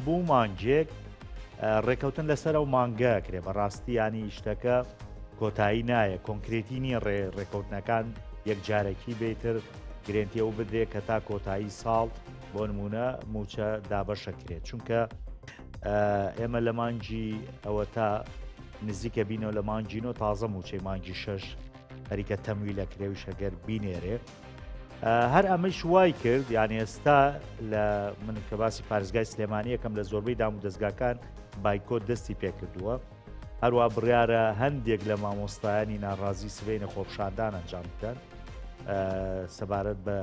هەموو مانگێک ڕێکەوتن لەسەر ئەو مانگە کرێ بەڕاستی ینی شتەکە کۆتایی نایە کۆنکرێتی نییە ڕێ ڕێکەوتنەکان یەکجارەکی بێتر گرێنتی ئەو بدرێ کە تا کۆتایی ساڵ بۆ نمونە موچە دابەشەکرێت چونکە ئێمە لە مانگی ئەوە تا نزیکە بینەوە لە مانگینۆ تازە موچەی مانگی شەش هەریکە تەمویلە کرێویش ئەگەر بینێرێ هەر ئەمەش وای کرد یان ئێستا لە من کە باسی پارێزگای سلێمانیەکەم لە زۆربەی دام و دەستگاکان بایکۆت دەستی پێکردووە هەروە بڕیارە هەندێک لە مامۆستایانی ناڕازی سبینە خۆپشاندان ئەنجام بدەن سەبارەت بە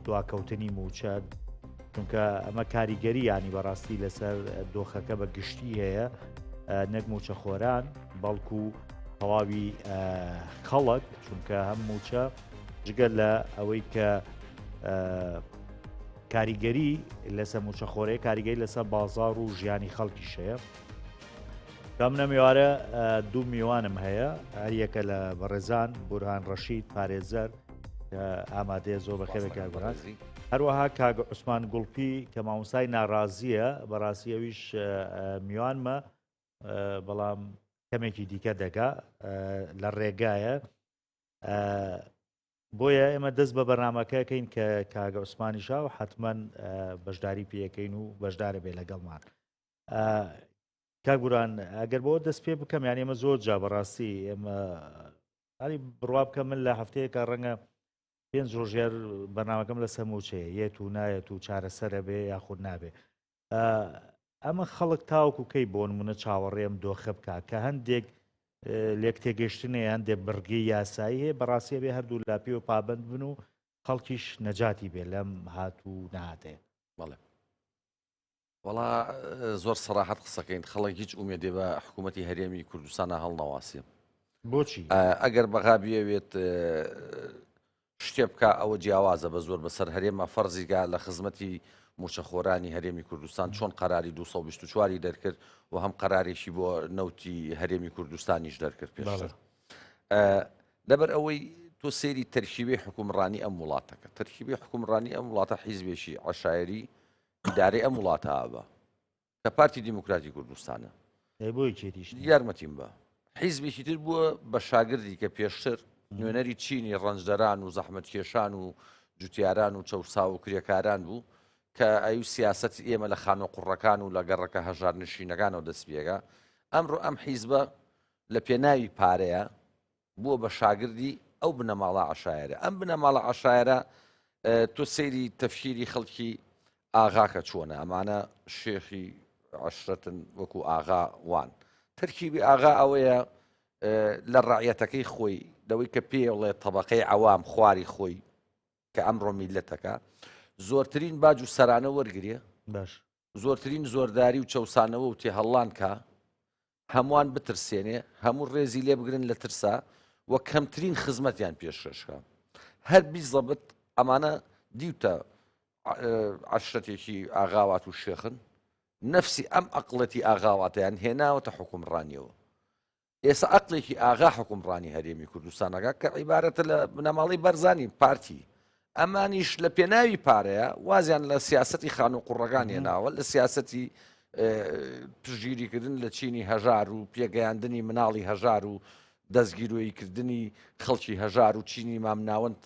دواکەوتنی موچە چونکە ئەمە کاریگەری ینی بەڕاستی لەسەر دۆخەکە بە گشتی هەیە نەک موچەخۆران بەڵکو تەواوی خەڵک چونکە هەم موچە جگە لە ئەوەی کە کاریگەری لەسەر موچەخۆرەیە کاریگەری لەسەر بازار و ژیانی خەڵکیش هەیە منە میوارە دوو میوانم هەیە هەریەکە لە بەڕێزان بورهان ڕەشید پارێزەر ئامادەیە زۆر بەخێرە کاک بورهان هەروەها کاک عوسمان گوڵپی کە مامۆستای ناڕازیە بەڕاستی ئەویش میوانمە بەڵام کەمێکی دیکە دەگا لە ڕێگایە بۆیە ئێمە دەست بە بەرنمەکەکەین کە کاگە عوسمانیشا و حتمما بەشداری پێەکەین و بەشدارە بێ لەگەڵمان کاگوران ئەگەر بۆ دەست پێ بکەم یان ئێمە زۆر جا بەڕاستی ئێمە ئەری بڕوا بکە من لە هەفتەیەکە ڕەنگە پێنج ڕۆژێر بەناوەکەم لەسەر موچەیە یەت و نایەت و چارەسەرە بێ یاخود نابێ ئەمە خەڵک تاوەکو کەی بۆ نمونە چاوەڕێم دۆخە بکە کە هەندێک لێک تێگەشتنێ هەندێک بڕگەی یاسایی هەیە بەڕاستیە بێ هەردوو لاپی و پابند بن و خەڵکیش نەجاتی بێ لەم هات و نهاتەیە. بەڵێ وەڵا زۆر سەراحەت قسەکەین خەڵک هیچ ئومێدێ بە حکوومەتی هەرێمی کوردستانە هەڵنەواسێ. بۆچی؟ ئەگەر بەغا بیەوێت شتێ بکا ئەوە جیاوازە بە زۆر بەسەر هەرێمە فەرزیگا لە خزمەتی موچەخۆرانی هەرێمی کوردستان چۆن قەراری 224 ی دەرکرد و هەم قەرارێکی بۆ نەوتی هەرێمی کوردستانیش دەرکرد پێشتر لەبەر ئەوەی تۆ سەیری تەرکیبی حکومڕانی ئەم وڵاتەکە تەرکیبی حکومڕانی ئەم وڵاتە حیزبێکی عشایری ئیدارەی ئەم وڵاتە ئابە کە پارتی دیموکراتی کوردستانە. ئەی بۆ یەکێتیش نییە؟ یارمەتیم بە. حیزبێکی تر بووە بە شاگردی کە پێشتر نوێنەری چینی ڕەنجدەران و زەحمەتکێشان و جوتیاران و چەوساو و کرێکاران بوو کە ئەو سیاسەتی ئێمە لە خانوە قوڕەکان و لە گەڕەکە هەژارنشینەکانەوە دەست پێکا. ئەمڕۆ ئەم حیزبە لە پێناوی پارەیە بووە بە شاگردی ئەو بنەماڵە عەشایەرە. ئەم بنەماڵە عەشایەرە تۆ سەیری تەفکیری خەڵکی ئاغاکە چۆنە، ئەمانە شێخی عەشرەتن وەکو ئاغا وان. تەرکیبی ئاغا ئەوەیە لە ڕەعیەتەکەی خۆی، لەوەی کە پێیڵێ تەبەقەی عەوام خواری خۆی کە ئەمڕۆ میللەتەکە زۆرترین باج و سەرانە وەرگێ، باش زۆرترین زۆرداری و چەوسانەوە و تێهەڵڵان کا، هەمووان بترسێنێ، هەموو ڕێزی لێ بگرن لە ترسا و کەمترین خزمەتیان پێشکەش کا. هەر بیزەبت ئەمانە دیوتە عەشرەتێکی ئاغاوات و شێخن، نەفسی ئەم ئەقڵەتی ئاغاواتەیان هێناوەتە حوکمڕانیەوە. ئێستا ئەقلێکی ئاغا حوکمڕانی هەرێمی کوردستان ئەکا کە عیبارەتە لە بنەماڵەی بەرزانی پارتی ئەمانیش لە پێناوی پارەیە وازیان لە سیاستی خان و قوڕەکان هێناوە لە سیاستی پشتگیریکردن لە چینی هەژار و پێگەیاندنی مناڵی هەژار و دەستگیرۆییکردنی خەڵکی هەژار و چینی مامناوەند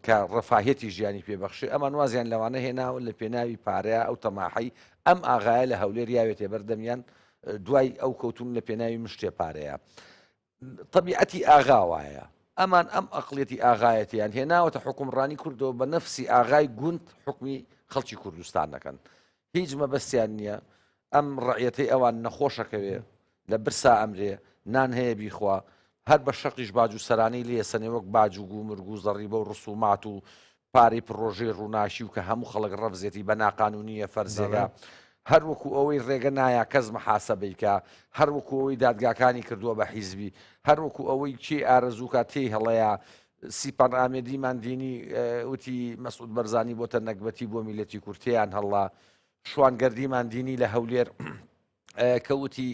کە ڕەفاهیەتی ژیانی پێ بەخشێ، ئەمان وازیان لەوانە هێناوە لە پێناوی پارەیا ئەو تەماحەی ئەم ئاغایە لە هەولێر یاوێتێ بەر دەمیان دوای ئەو کەوتون لە پێناوی مشتێ پارەیە. تەبیعەتی ئاغا وایە. ئەمان ئەم ئەقڵیەتی ئاغایەتیان هێناوەتە حوکمڕانی کوردەوە بە نەفسی ئاغای گوند حوکمی خەڵکی کوردستان دەکەن. هیچ مەبەستیان نییە ئەم ڕەعیەتەی ئەوان نەخۆشەکەوێ لە برسا ئەمرێ نان هەیە بیخوا هەر بە شەقیش باج و سەرانەی لێ سەنێ وەک باج و گومرگ و زەڕیبە و ڕسومات و پارەی پڕۆژەی ڕووناکی و کە هەموو خەڵک ڕەفزێتی بە ناقانونیە فەرزێکە هەر وەکو ئەوەی ڕێگە نایا کەس محاسەبەی کا هەر وەکو ئەوەی دادگاکانی کردووە بە حیزبی هەر وەکو ئەوەی کێ ئارەزووکا تێی هەڵەیە سیپان ئامێدیمان دینی وتی مەسعود بەرزانی بۆتە نەگبەتی بۆ میلەتی کورد تێیان هەڵا شوان گەردیمان دینی لە هەولێر کە وتی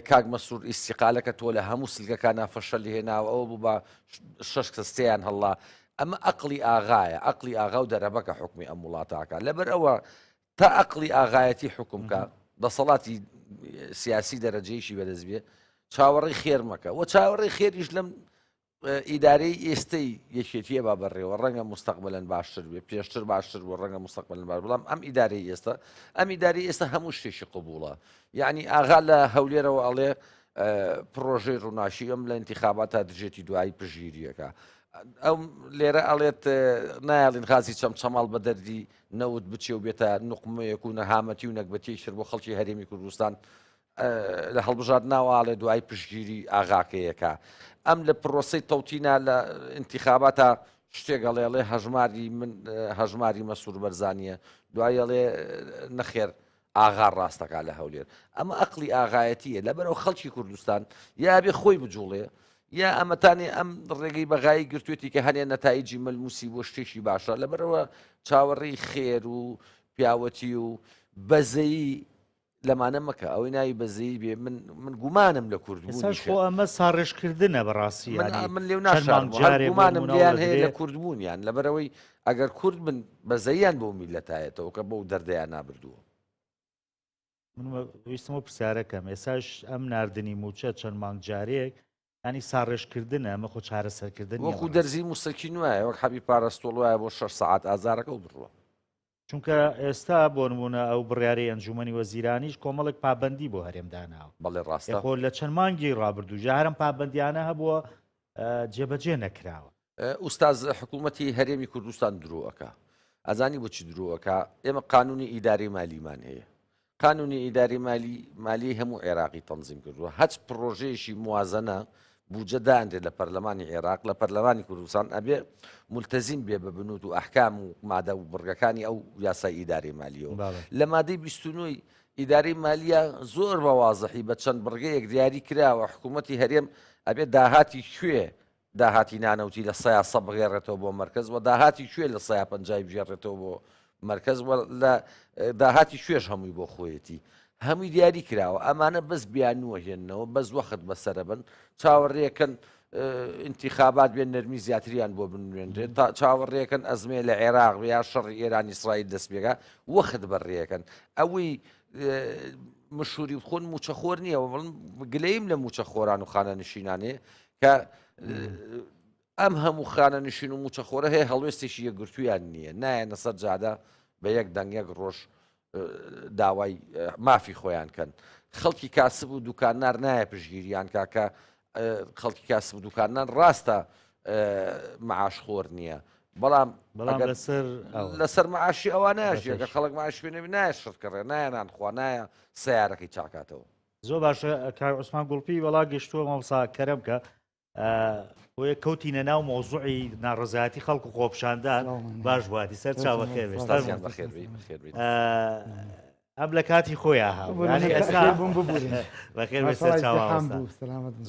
کاک مەسرور ئیسیقالەکە تۆ لە هەموو سلکەکانە فەشەلی هێناوە ئەوە بوو بە شەش کەس تێیان هەڵا ئەمە ئەقلی ئاغایە ئەقلی ئاغا و دەرەبەکە حکومی ئەم وڵاتاکە لەبەر ئەوە. تا ئەقڵی ئاغایەتی حوکم کا، دەسەڵاتی سیاسی دەرەجەیەکی بەدەست بێ، چاوەڕێی خێر مەکە و چاوەڕێی خێریش لەم ئیدارەی ئێستەی یەکێتیە با بەڕێوە ڕەنگە مستەقبلەن باشتر بێ پێشتر باشتر بوو ڕەنگە مستەقبلەن باش بەڵام ئەم ئیدارەی ئێستا ئەم ئیداری ئێستا هەموو شتێکی قبوڵە یعنی ئاغا لە هەولێرەوە ئەڵێ پرۆژەی ڕووناشی ئەم لە انتخاباتە دژێتی دوایی پژگیریەکە ئەو لێرە ئەڵێت نایڵین غازی چەمچەماڵ بە دەردی نەوت بچێ و بێتە نوقمەیەک و نەهامەتی و نەگبەتیی تر بۆ خەڵکی هەرێمی کوردستان لە هەڵبژاردناوە ئاڵێ دوای پشتگیری ئاغاکەیەکە ئەم لە پرۆسەی تەوتینا لە ئینتیخاباتە شتێک ئەڵێ ئەڵێ هەژماری من هەژماری مەسرور بەرزانیە دوای ئەڵێ نەخێر ئاغا ڕاستەکە لە هەولێر ئەمە ئەقلی ئاغایەتیە لەبەرەوە خەڵکی کوردستان یا بێ خۆی بجوڵێ یا ئەمەتانێ ئەم ڕێگەی بەغایی گرتوێتی کە هەنێ نەتایجی مەلموسی بۆ شتێکی باشە لەبەرەوە چاوەڕێی خێر و پیاوەتی و بەزەیی لەمانە مەکە ئەوەی ناوی بەزەیی بێ من من گومانم لە کورد ئێستاش خۆ ئەمە ساڕێژکردنە بەڕاستی من یانی من لێو چەند ناشارم مانگ هەر جارێ بۆ گومانم نموونە لێیان هەیە هەڵدەدرێ لە کوردبوونیان لەبەرئەوەی ئەگەر کورد بن بەزەییان بەو میللەتایەتەوە کە بەو دەردەیان نابردووە. من ویستم ئەو پرسیارە کەم ئێساش ئەم ناردنی مووچە چەند مانگ جارێک ینی ساڕێژکردنە ئەمە خۆ چارەسەرکردن نییە وەکو بەڕاستی. دەرزی موسەکین وایە وەک حەبی پارەستۆڵ وایە بۆ شەش سەعات ئازارەکە و بڕوا. چونکە ئێستا بۆ نمونە ئەو بڕیارەی ئەنجومەنی وەزیرانیش کۆمەڵێک پابەندی بۆ هەرێم داناوە. بەڵێ ڕاستە. خۆ لە چەند مانگی ڕابردوو جا هەرم پابەندیانە هەبووە جێبەجێ نەکراوە. ئوستاز حکوومەتی هەرێمی کوردستان درۆ ئەکا ئەزانی بۆچی درۆ ئەکا ئێمە قانونی ئیداری مالیمان هەیە قانونی ئیداری مالی مالی هەموو عێراقی تەنزیم کردووە هەچ پڕۆژەیەکی موازنە بودجە دانرێت لە پەرلەمانی عێراق لە پەرلەمانی کوردستان ئەبێ ملتەزیم بێ بە بنود و ئەحکام و مادە و بڕگەکانی ئەو یاسای ئیداری مالیەوە لە مادەی 29 ئیداری مالیە زۆر بە وازحی بە چەند بڕگەیەک دیاری کراوە حکوومەتی هەرێم ئەبێ داهاتی کوێ داهاتی نانەوتی لە سەیا سە بگێڕێتەوە بۆ مەرکەز و داهاتی کوێ لە سەیا پەنجای بگێڕێتەوە بۆ مەرکەز و لە داهاتی کوێش هەمووی بۆ خۆیەتی هەمووی دیاری کراوە ئەمانە بەس بیانووە هێننەوە بەس وەخت بەسەرە بن چاوەڕێکن انتخابات بێن نەرمی زیاتریان بۆ بنوێنرێت تا چاوەڕێکن ئەزمێ لە عێراق یا شەڕی ئێران ئیسرائیل دەست پێکا وەخت بەڕێەکەن ئەوەی مشوری بخۆن موچەخۆر نییە گلەیم لە موچەخۆران و خانە نشینانێ کە ئەم هەموو خانەنشین و موچەخۆرە هەیە هەڵوێستێکی یەکگرتوویان نییە نایەنە سەر جادە بە یەک دەنگ یەک ڕۆژ داوای مافی خۆیان کەن خەڵکی کاسب و دوکاننار نایە پشگیریان کاکە خەڵکی کاسب و دوکاننان ڕاستە معاش خۆر نییە بەڵام بەڵام لەسەر لەسەر معاشی ئەوە ناژیەکە خەڵک معاش پێ نەبی نایە شڕکەڕێ نایە نانخوا نایە سیارەکەی چاکاتەوە. زۆر باشە کاک عوسمان گوڵپی وەڵا گەشتووە مامۆستا کەرەم کە بۆیە کەوتینە ناو مۆزوعی ناڕزایەتی خەڵک و خۆپشاندان باش بواتی سەر چاوە خێر ئەم لە کاتی خۆیان بەخێر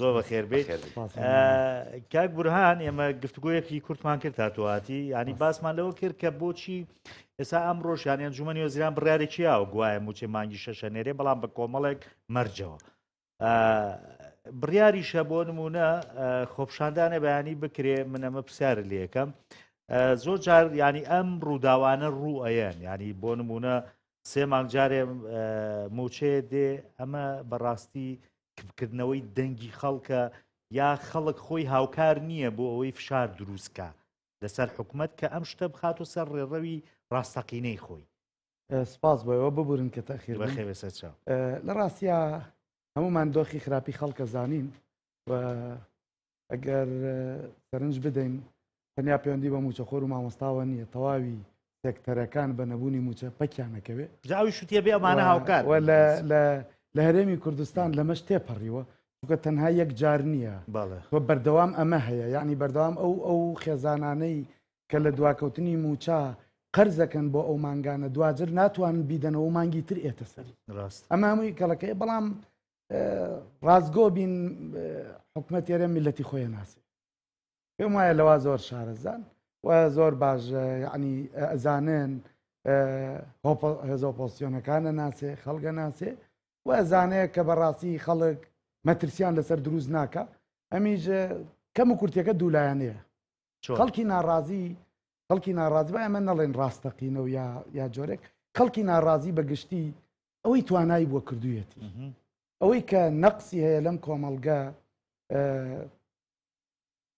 زۆر بەخێر بێت کاک بورهان ئێمە گفتگویەکی کورتمان کرد تا تۆهاتی ینی باسمان لەوە کرد کە بۆچی ئێستا ئەمڕۆش یان ئەنجومەنی وەزیران بڕیارێکی یاوە گوایە مووچەی مانگی شەشە نێرێ بەڵام بە کۆمەڵێک مەرجەوە بڕیاریشە بۆ نمونە خۆپشاندانە بەیانی بکرێ من ئەمە پرسیار لەکەم زۆر جار ینی ئەم ڕووداوانە ڕوو ئەیەن ینی بۆ نمونە سێ مانگ جارێ موچەیە دێ ئەمە بەڕاستی کپکردنەوەی دەنگی خەڵکە یا خەڵک خۆی هاوکار نییە بۆ ئەوەی فشار دروستکە لەسەر حکومەت کە ئەم شتە بخاتۆ سەر ڕێڕەوی ڕاستەقینەی خۆی. سپاس بۆ ئێوە، ببورن کە تەئخیر بووم. بەخێر بێی سەرچاو. لە ڕاستیا هەموومان دۆخی خراپی خەڵکە زانین و ئەگەر سەرنج بدەین تەنیا پەیوەندی بە مووچەخۆر و مامۆستاوە نییە، تەواوی سێکتەرەکان بە نەبوونی مووچە پەکیان ئەکەوێ. جا ئەویش وتیە بێ ئەمانە هاوکار و لە هەرێمی کوردستان لەمەش تێپەڕیوە، چونکە تەنها یەک جار نییە و بەردەوام ئەمە هەیە، یعنی بەردەوام ئەو ئەو خێزانانەی کە لە دواکەوتنی مووچە قەرزەکەن بۆ ئەو مانگانە دواجر ناتوانن بیدەنەوە و مانگی تر ئێتە سەری. ئەمە هەمووی کەڵەکەیە، بەڵام ڕاستگۆ بین حکومەت هەرێم میللەتی خۆی ناسێ. پێم وایە لەوا زۆر شارەزان و زۆر باش یعنی ئەزانن هێزە ئۆپۆزسیۆنەکانە ناسێ خەڵگە ناسێ و ئەزانێ کە بەڕاستی خەڵک مەترسیان لەسەر دروست ناکە ئەمیش کەم و کورتەکە دوولایەنەیە خەڵکی ناڕازی خەڵکی ناڕازی با ئێمە نەڵێن ڕاستەقینە و یا یا جۆرێک. خەڵکی ناڕازی بە گشتی ئەوەی توانای بووە کردوویەتی. ئەوەی کە نەقسی هەیە لەم کۆمەڵگە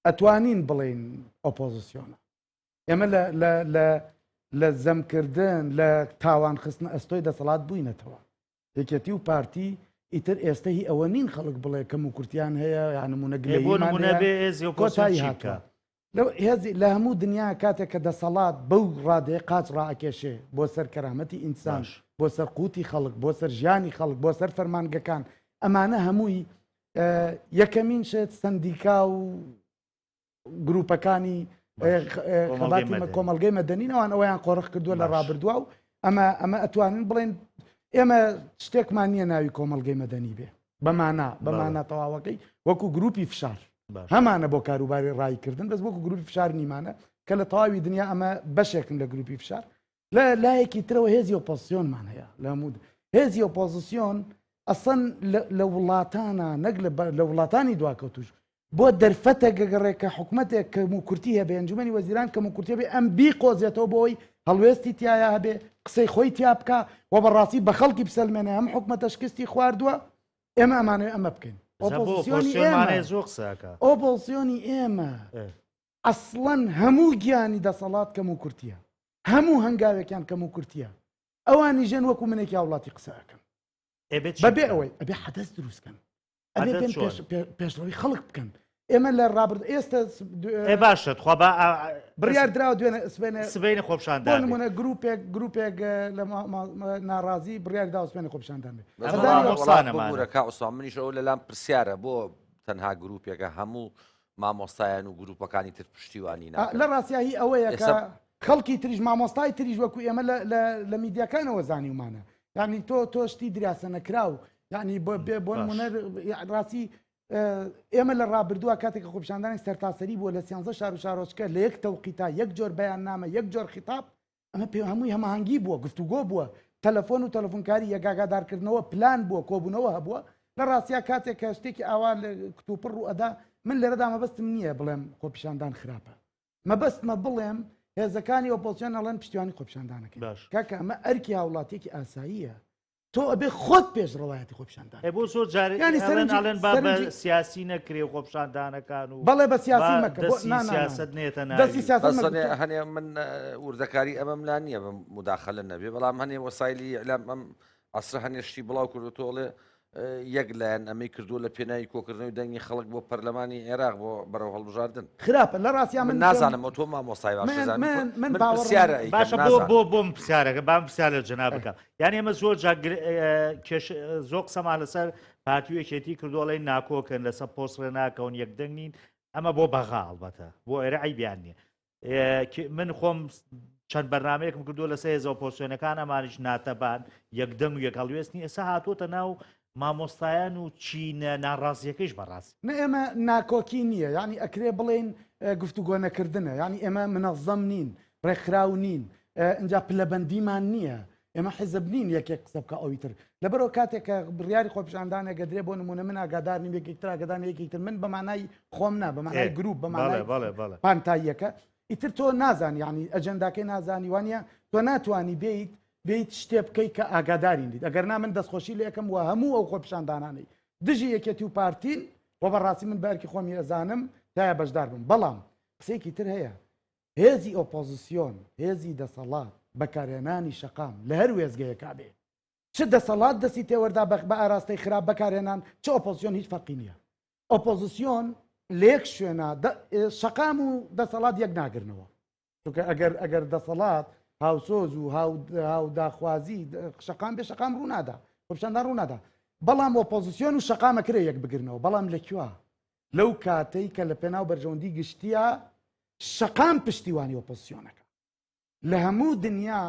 ئەتوانین بڵێین ئۆپۆزیسیۆنە. ئێمە لە لە لە لە زەمکردن لە تاوان خستنە ئەستۆی دەسەڵات بووینەتەوە. یەکێتی و پارتی ئیتر ئێستە هی ئەوە نین خەڵک بڵێ کەم و کورتیان هەیە یا نمونە گلەییمان هەیە کۆتایی هاتووە. لەو هێزی لە هەموو دنیا کاتێک کە دەسەڵات بەو ڕادەیە قاچ ڕائەکێشێ بۆ سەر کەرامەتی ئینسان بۆ سەر قوتی خەڵک بۆ سەر ژیانی خەڵک بۆ سەر فەرمانگەکان ئەمانە هەمووی یەکەمین شت سندیکا و گروپەکانی خەباتی کۆمەڵگەی مەدەنی ئەوان ئەویان قۆرخ کردووە لە ڕابردووە و ئەمە ئەمە ئەتوانن بڵێن ئێمە شتێکمان نییە ناوی کۆمەڵگەی مەدەنی بێ بەمانە بەمانە تەواوەکەی وەکو گروپی فشار هەمانە بۆ کاروباری ڕایکردن بەس وەکو گروپی فشار نیمانە کە لە تەواوی دنیا ئەمە بەشێکن لە گروپی فشار لە لایەکی ترەوە هێزی ئۆپۆزسیۆنمان هەیە لە هەموو هێزی ئۆپۆزسیۆن ئەسەن لە وڵاتانە نەک لە وڵاتانی دواکەوتوش بۆ دەرفەتێک گەگەڕێ کە حکومەتێک کەم و کورتی هەبێ ئەنجومەنی وەزیران کەم و کورتی هەبێ ئەم بیقۆزێتەوە بۆ ئەوەی هەڵوێستی تیایا هەبێ قسەی خۆی تیا بکا و بەڕاستی بە خەڵکی بسەلمێنێ ئەم حکومەتە شکستی خواردووە ئێمە ئەمانەوێ ئەمە بکەین ئۆپۆزسیۆنی ئێمە زۆر قسەکە ئۆپۆزسیۆنی ئێمە ئەسڵەن هەموو گیانی دەسەڵات کەم و کورتیە هەموو هەنگاوێکیان کەم و کورتیە ئەوانی ژێن وەکو منێکی هاوڵاتی قسە ئەکەن بەبێ ئەوەی ئەبێ حەدەس دروستکەن ئەبێ بێن پێشڕەوی خەڵک بکەن ئێمە لە ڕابرد ئێستا باشە خوا با بڕیار دراوە دوێنێ سبێنێ سبینە خۆپشاندان نمونە گروپێک گروپێک لە ناڕازی بڕیار داوە سبێنە خۆپشاندان بێ بورەکە عوسمان منیش ئەو لەلام پرسیارە بۆ تەنها گروپێکە هەموو مامۆستایان و گروپەکانی تر پشتیوانی ناکەن. لە ڕاستیا هی ئەوەیە کە خەڵکی تریش مامۆستای تریش وەکو ئێمە لە میدیاکانەوە زانیومانە یعنی تۆ تۆ شتی دراسە نەکراو یعنی بۆ بۆ نمونە ڕاستی ئێمە لە ڕابردووە کاتێک کە خۆپیشاندانی سەرتاسەری بووە لە سیانزە شار و شارۆچکە لە یەک تەوقیتا یەک جۆر بەیاننامە یەک جۆر خیتاب ئەمە پێ هەمووی هەماهەنگی بووە، گفتوگۆ بووە، تەلەفۆن و تەلەفۆنکاری، یەکئاگادارکردنەوە، پلان بووە، کۆبوونەوە هەبووە. لە ڕاستیا کاتێک کە شتێکی ئاوا لە کتوپڕ ڕوو ئەدا، من لێرەدا مەبەستم نییە بڵێم خۆپیشاندان خراپە. مەبەستمە بڵێم هێزەکانی ئۆپۆزسیۆن ئەڵێن پشتیوانی خۆپیشاندانەکەین. کاکە ئەمە ئەرکی هاوڵاتییەکی ئاساییە. تۆ ئەبێ خۆت پێش ڕەوایەتی خۆپیشاندان بۆ زۆر جار ینی سەرنج ئەڵێن با بە سیاسی نەکرێ خۆپیشاندانەکان و بەڵێ بە سیاسی مەکە بۆ سیاست نێتە دەستی سیاست هەنێ من وردەکاری ئەمەم لا نییە بە مداخلە نەبێ بەڵام هەنێ وەسایلی ئیعلام ئەم عەسرە هەنێ شتی بڵاو کردوتۆڵێ یەک لایەن ئەمەی کردووە لە پێناوی کۆکردنەوەی دەنگی خەڵک بۆ پەرلەمانی عێراق بۆ بەرەو هەڵبژاردن. خراپە لە ڕاستیا من نازانم ئەو تۆ مامۆستای باش دەزانی من من پرسیارە ئەیکەم باشە بۆ بۆ بۆم پرسیارەکە بام پرسیار لە جەناب بکەم یعنی ئێمە زۆر جار کێش زۆر قسەمان لەسەر پارتی و یەکێتی کردووە ئەڵێن ناکۆکن لەسەر پۆست ڕێ ناکەون یەک دەنگ نین ئەمە بۆ بەغا ئەڵبەتە بۆ ئێرە عەیبیان نییە من خۆم چەند بەرنمەیەکم کردووە لەسەر هێزە ئۆپۆزسیۆنەکان ئەمانیش ناتەبان یەکدەنگ و یەک هەڵوێستنی ئێستا هاتووەتە ناو مامۆستایان و چینە ناڕازیەکەیش بەڕاستی. نە ئێمە ناکۆکی نییە یانی ئەکرێ بڵێین گفتوگۆ نەکردنە یانی ئێمە منەزەم نین ڕێکخراو نین ئینجا پلەبەندیمان نییە ئێمە حیزب نین یەکێک قسە بکا ئەوی تر لەبەرەوە کاتێک کە بڕیاری خۆپیشاندانێک ئەدرێ بۆ نمونە من ئاگادار نیم یەکێک تر ئاگادار نیە یەکێک تر من بە مانای خۆم نا بە مانای گروپ بە مانای پانتاییەکە ئیتر تۆ نازانی یعنی ئەجەنداکەی نازانی وانە تۆ ناتوانی بیت بیت شتێ بکەی کە ئاگاداری نیت ئەگەر نا من دەستخۆشی لێ ئەکەم و هەموو ئەو خۆپیشاندانانەی دژی یەکێتی و پارتین و بەڕاستی من بەرکی خۆمی ئەزانم تایە بەشدار بم بەڵام قسەیەکی تر هەیە هێزی ئۆپۆزسیۆن، هێزی دەسەڵات، بەکارهێنانی شەقام لە هەر وێستگەیەکا بێ، چ دەسەڵات دەستی تێوەردا بە ئاراستەی خراپ بەکارهێنان، چ ئۆپۆزسیۆن هیچ فەرقی نییە. ئۆپۆزسیۆن لە یەک شوێنا شەقام و دەسەڵات یەک ناگرنەوە. چونکە ئەگەر ئەگەر دەسەڵات هاوسۆز و هاوداخوازی شەقام بێ شەقام ڕوونادا، خۆپیشاندان ڕوونادا. بەڵام ئۆپۆزسیۆن و شەقام ئەکرێ یەک بگرنەوە، بەڵام لە کوێ؟ لەو کاتەی کە لە پێناو بەرژەوەندی گشتیە شەقام پشتیوانی ئۆپۆزسیۆنەکە لە هەموو دنیا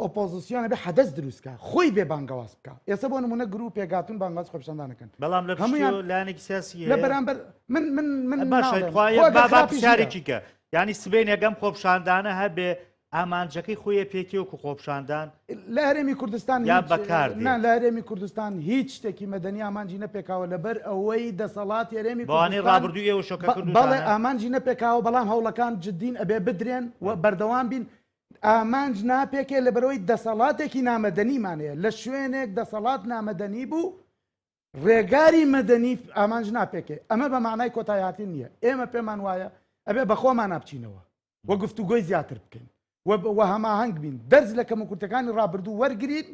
ئۆپۆزیسیۆنە بێ حەدەس دروستکە خۆی بێ بانگەواز بکە ئێستا بۆ نمونە گروپێک هاتون بانگواز خۆپیشاندانەکەن بەڵام لە هەمویان لایەنێکی سیاسی لە بەرامبەر من من من باشە پرسیارێکی کە یعنی سبەینێ گەم خۆپیشاندانە هەبێ ئامانجەکەی خۆیە پێکی وەکو خۆپیشاندان لە هەرێمی کوردستان یا بەکار نا لە هەرێمی کوردستان هیچ شتێکی مەدەنی ئامانجی نەپێکاوە لەبەر ئەوەی دەسەڵاتی هەرێمی بەوانەی ڕابردوو ئێوە شۆکە بەڵێ ئامانجی نەپێکاوە بەڵام هەوڵەکان جدین ئەبێ بدرێن و بەردەوام بین. ئامانج ناپێکێ لەبەرەوەی دەسەڵاتێکی نامەدەنیمان هەیە لە شوێنێک دەسەڵات نامەدەنی بوو ڕێگاری مەدەنی ئامانج ناپێکێ ئەمە بە معنای کۆتایهاتن نییە ئێمە پێمان وایە ئەبێ بە خۆمانە بچینەوە و گفتوگۆی زیاتر بکەین و هەماهەنگ بین دەرس لە کەموکورتەکانی ڕابردوو وەرگین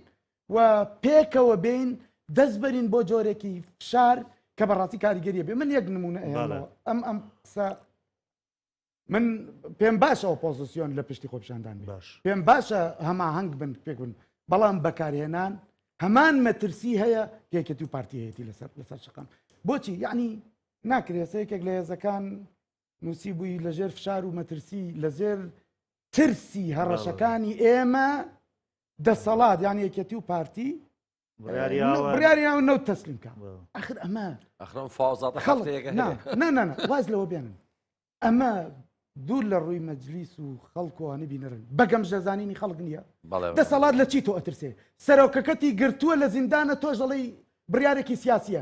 و پێکەوە بین دەست بەرین بۆ جۆرێکی فشار کە بەڕاستی کاریگەریە بێ من یەک نمونە ئەم ئەم ئەم قسە من پێم باشە ئۆپۆزیسیۆن لە پشتی خۆپیشاندان باش پێم باشە هەماهەنگ بن پێک بن بەڵام بەکارهێنان هەمان مەترسی هەیە یەکێتی و پارتی هەیەی لەسەر لەسەر شقام بۆچی یعنی ناکرێت یەکێک لە هێزەکان نووسی بووی لەژێر فشار و مەترسی لەژێر ترسی هەڕەشەکانی ئێمە دەسەڵات یان یەکێتی و پارتی بڕیاری ناوە نەوت تەسلیم کە ئەخر ئەمە ئەخرم فازادە خەڵک نا نا واز لەوە بێنن ئەمە دوور لە ڕووی مەجلیس و خەڵکۆوانە بینەرن بە گەمژەزانینی خەڵک نییە دەسەڵات لە چی تۆ ئەترسێ سەرۆکەکەتی گرتووە لە زیندانە تۆش دەڵێی بڕیارێکی سیاسیە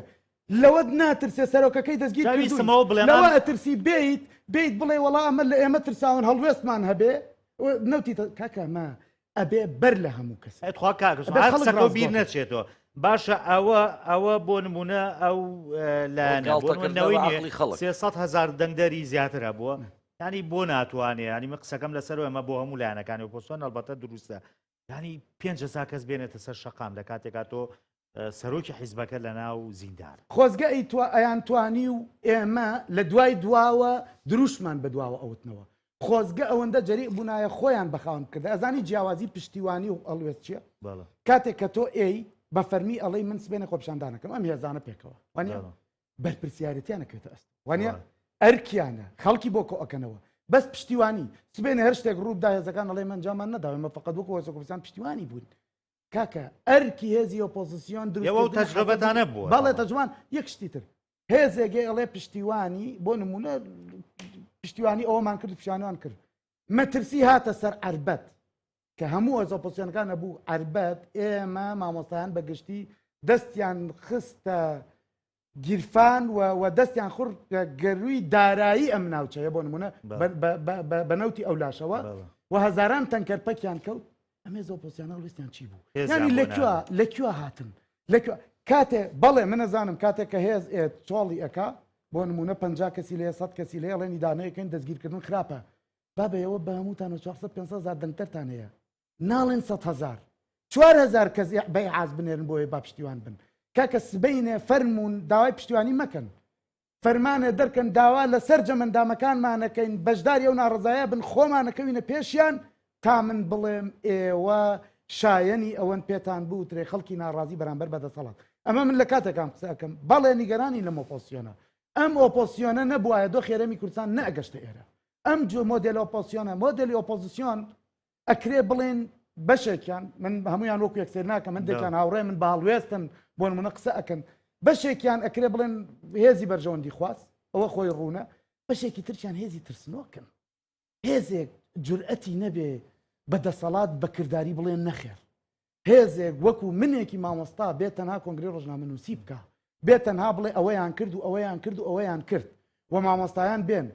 لەوەت ناترسێ سەرۆکەکەی دەستگیر کردووی لەوە ئەترسی بیت بیت بڵێ وەڵا ئەمە لە ئێمە ترساون هەڵوێستمان هەبێ نەوتی کاکە ئەمە ئەبێ بەر لە هەموو کەس تخوا کاکە قسەکە بیر نەچێتەوە باشە ئەوە ئەوە بۆ نمونە ئەو لایەنە بۆ نەوەی خەڵک 300 هزار دەنگدەری زیاتر هەبووە ینی بۆ ناتوانێ ینی من قسەکەم لەسەر ئەمە بۆ هەموو لایەنەکانی ئۆپۆزسیۆن ئەلبەتە دروستە ینی 5 کەس بێنێتە سەر شەقام لە کاتێکا تۆ سەرۆکی حیزبەکە لە ناو زیندان. خۆزگە ئەیانتوانی و ئێمە لە دوای دواوە دروشمان بە دواوە ئەوتنەوە. خۆزگە ئەوەندە جەریء بوونایە خۆیان بە خاوەن بکردایە. ئەزانی جیاوازی پشتیوانی و هەڵوێست چییە؟ کاتێک کە تۆ ئێی بە فەرمی ئەڵێی من سبەینێ خۆپیشاندان ئەکەم ئەم هێزانە پێکەوە وانیە؟ بەرپرسیارێتیان ئەکەوێتە ئەستۆ وانیە؟ ئەرکیانە خەڵکی بۆ کۆ ئەکەنەوە بەس پشتیوانی سبەینێ هەر شتێک ڕووبدا هێزەکان ئەڵێ من ئەنجاممان نەداوە ئێمە فەقەت وەکو هێزە کوردستان پشتیوانی بووین کاکە ئەرکی هێزی ئۆپۆزیسیۆن دروست تەجربەتانە بووە بەڵێ تەجوان یەک شتی تر هێزێک ئەڵێ پشتیوانی بۆ نمونە پشتیوانی ئەومان کرد پشتیوانیان کرد مەترسی هاتە سەر عربەت کە هەموو ئەز ئۆپۆزیسیۆنەکان هەبوو عربەت ئێمە مامۆستایان بەگشتی دەستیان خستە گیرفان و و دەستیان خوڕ گەروی دارایی ئەم ناوچەیە بۆ نمونە بە نەوتی ئەو لاشەوە و هەزاران تەنکەر پەکیان کەوت ئەمێ زۆپۆسیانە هەڵوێستیان چی بوو ینی لەکوێ لەکوێ هاتن لەکوێ کاتێ بەڵێ من ئەزانم کاتێک کە هێز ئێت چۆڵی ئەکا بۆ نمونە 50 کەسی لێ 100 کەسی لێ ئەڵێن ئیدانەیەکەین دەستگیرکردن خراپە بابە ئێوە بە هەمووتان و 400 500 هزار دەنگدەرتان هەیە ناڵێن 100 هزار 4000 کەس بە ئیعاز بنێرن بۆیە با پشتیوان بن کاکە سبەینێ فەرموون داوای پشتیوانی مەکەن فەرمانێ دەرکەن داوا لە سەرجەم ئەندامەکانمانەکەین بەشداری ئەو ناڕەزایە بن خۆمانەکەوینە پێشیان تا من بڵێم ئێوە شایەنی ئەوەن پێتان بوترێ خەڵکی ناڕازی بەرامبەر بە دەسەڵات ئەمە من لە کاتێکام قسە ئەکەم بەڵێ نیگەرانی لەم ئۆپۆزسیۆنە ئەم ئۆپۆزسیۆنە نەبوایە دۆخی هەرێمی کوردستان نەئەگەشتە ئێرە ئەم جۆ مۆدێل ئۆپۆزسیۆنە مۆدێلی ئۆپۆزسیۆن ئەکرێ بڵێن بەشێکیان من هەمویان وەکو یەکسەر ناکەم هەندێکیان هاوڕێ من باڵوێستن بۆ نمونە قسە ئەکەن بەشێکیان ئەکرێ بڵێن هێزی بەرژەوەندی خواست ئەوە خۆی ڕوونە بەشێکی ترچیان هێزی ترسنۆکن هێزێک جورئەتی نەبێ بە دەسەڵات بەکردداری بڵێن نەخێر هێزێک وەکو منێکی مامۆستا بێ تەنها کۆنگرەی ڕۆژنامەنووسی بکا، بێ تەنها بڵێ ئەوەیان کرد و ئەوەیان کرد و ئەوەیان کرد و مامۆستایان بێن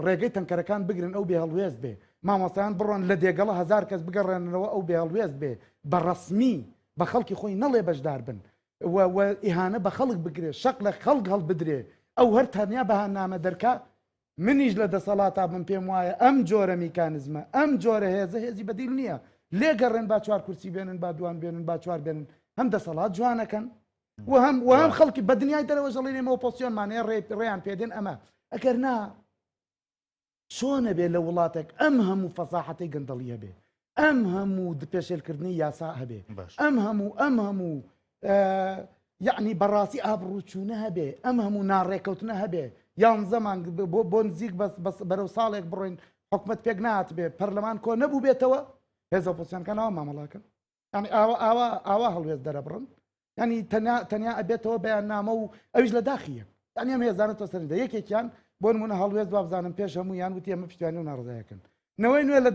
ڕێگەی تەنکەرەکان بگرن ئەو بێهەڵوێست بێ، مامۆستایان بڕۆن لە دێگەڵە هەزار کەس بگەڕێننەوە ئەو بێهەڵوێست بێ، بە ڕەسمی بە خەڵکی خۆی نەڵێ بەشدار بن و و ئیهانە بە خەڵک بگرێ، شەق لە خەڵک هەڵبدرێ، ئەو هەر تەنیا بەهانامە دەرکا، منیش لە دەسەڵاتا بم پێم وایە ئەم جۆرە میکانزمە، ئەم جۆرە هێزە هێزی بەدیل نییە. لێگەڕێن با چوار کورسی بێنن، با دوان بێنن، با چوار بێنن، هەم دەسەڵات جوانەکەن و هەم و هەم خەڵکی بە دنیای دەرەوەش ئەڵێن ئێمە ئۆپۆزسیۆنمان هەیە ڕێ ڕێیان پێدێن ئەمە ئەگەر نا چۆنە بێ لە وڵاتێک ئەم هەموو فەساحەتەی گەندەڵی هەبێ ئەم هەموو پێشێلکردنی یاسا هەبێ ئەم هەموو ئەم هەموو یعنی بەڕاستی ئابڕووچوونە هەبێ ئەم هەموو ناڕێکەوتنە هەبێ یانزە مانگ بۆ بۆ نزیک بەس بەس بەرەو ساڵێک بڕۆین حکومت پێک نات بێ پەرلەمان کۆ نەبوو بێتەوە هێزە ئۆپۆزسیۆنەکان ئاوا مامەڵاکەن یعنی ئاوا ئاوا ئاوا هەڵوێست دەرەبڕن ینی تەنیا تەنیا ئەبێتەوە بەیاننامە و ئەویش لە داخی یەک یعنی ئەم هێزانە تۆ سەرنجدە یەکێکیان بۆ نمونە هەڵوێست وابزانم پێش هەموویان وتی ئەمە پشتیوانی و ناڕزایەکەن نەوەی نوێ لە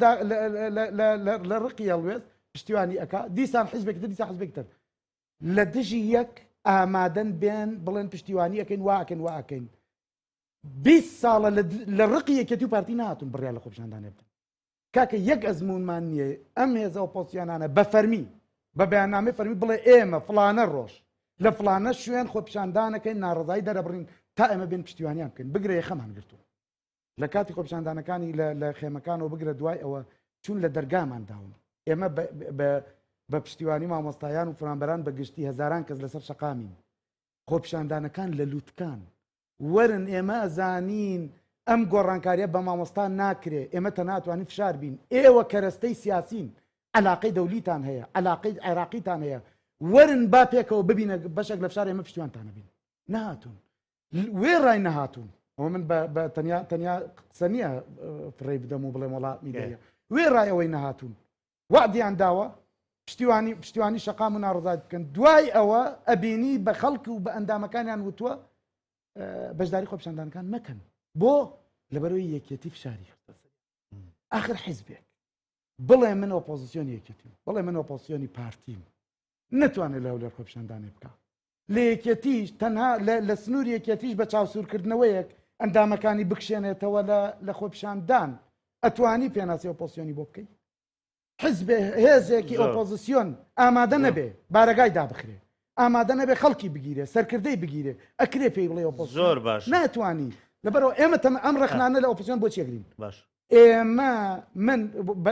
لە ڕقی هەڵوێست پشتیوانی ئەک دیسان حیزبێک تر دیسان حزبێک تر لە دژی یەک ئامادەن بێن بڵێن پشتیوانی ئەەکەین واکەن واکەین 20 ساڵە لە ڕقی یەکێتی و پارتی نهاتون بڕیار لە خۆپیشاندانێ بدەن. کاکە یەک ئەزموونمان نییە ئەم هێزە ئۆپۆزسیۆنانە بە فەرمی بە بەیاننامەی فەرمی بڵێ ئێمە فڵانە ڕۆژ لە فڵانە شوێن خۆپیشاندانەکەین ناڕەزایی دەرەبڕین تا ئێمە بێن پشتیوانیان بکەین بگرە یەخەمان گرتووە لە کاتی خۆپیشاندانەکانی لە خێمەکانەوە بگرە دوای ئەوە چون لە دەرگامان داون ئێمە بە پشتیوانی مامۆستایان و فرانبەران بە گشتی هەزاران کەس لەسەر شەقامین خۆپیشاندانەکان لە لوتکان وەرن ئێمە ئەزانین ئەم گۆڕانکاریە بە مامۆستا ناکرێ ئێمە تەنها ئەتوانین فشار بین ئێوە کەرەستەی سیاسین عەلاقەی دەولیتان هەیە عەلاقەی عێراقیتان هەیە وەرن با پێکەوە ببینە بەشێک لە فشار ئێمە پشتیوانتانە بین نەهاتوون وێڕای نەهاتوون ئەوە من بە تەنیا تەنیا قسە نییە فڕێی بدەم و بڵێم وەڵا میدەیە وێڕای ئەوەی نەهاتوون وەعدیان داوە پشتیوانی پشتیوانی شەقام و ناڕزای بکەن دوای ئەوە ئەبینی بە خەڵک و بە ئەندامەکانیان وتووە بەشداری خۆپیشاندانەکان مەکەن بۆ لەبەرەوەی یەکێتی فشاری ئاخر حیزبێک بڵێ من ئۆپۆزیسیۆنی یەکێتیم بڵێ من ئۆپۆزیسیۆنی پارتیم نتوانێت لە هەولێر خۆپیشاندانێ بکە لە یەکێتیش تەنها لە سنوور یەکێتیش بە چاوسوورکردنەوەیەک ئەندامەکانی بکشێنێتەوە لە خۆپیشاندان ئەتوانی پێناسی ئۆپۆزیسیۆنی بۆ بکەیت حزبێ هێزێکی ئۆپۆزیسیۆن ئامادە نەبێ بارەگای دابخرێ ئامادە نەبێ خەڵکی بگیرێ سەرکردەی بگیرێ ئەکرێ پێی بڵێ ئۆپۆزیسیۆن زۆر باش ناتوانی لەبەرەوە ئێمە تەمە ئەم ڕەخنانە لە ئۆپۆزیسیۆن بۆ چێگرین باش ئێمە من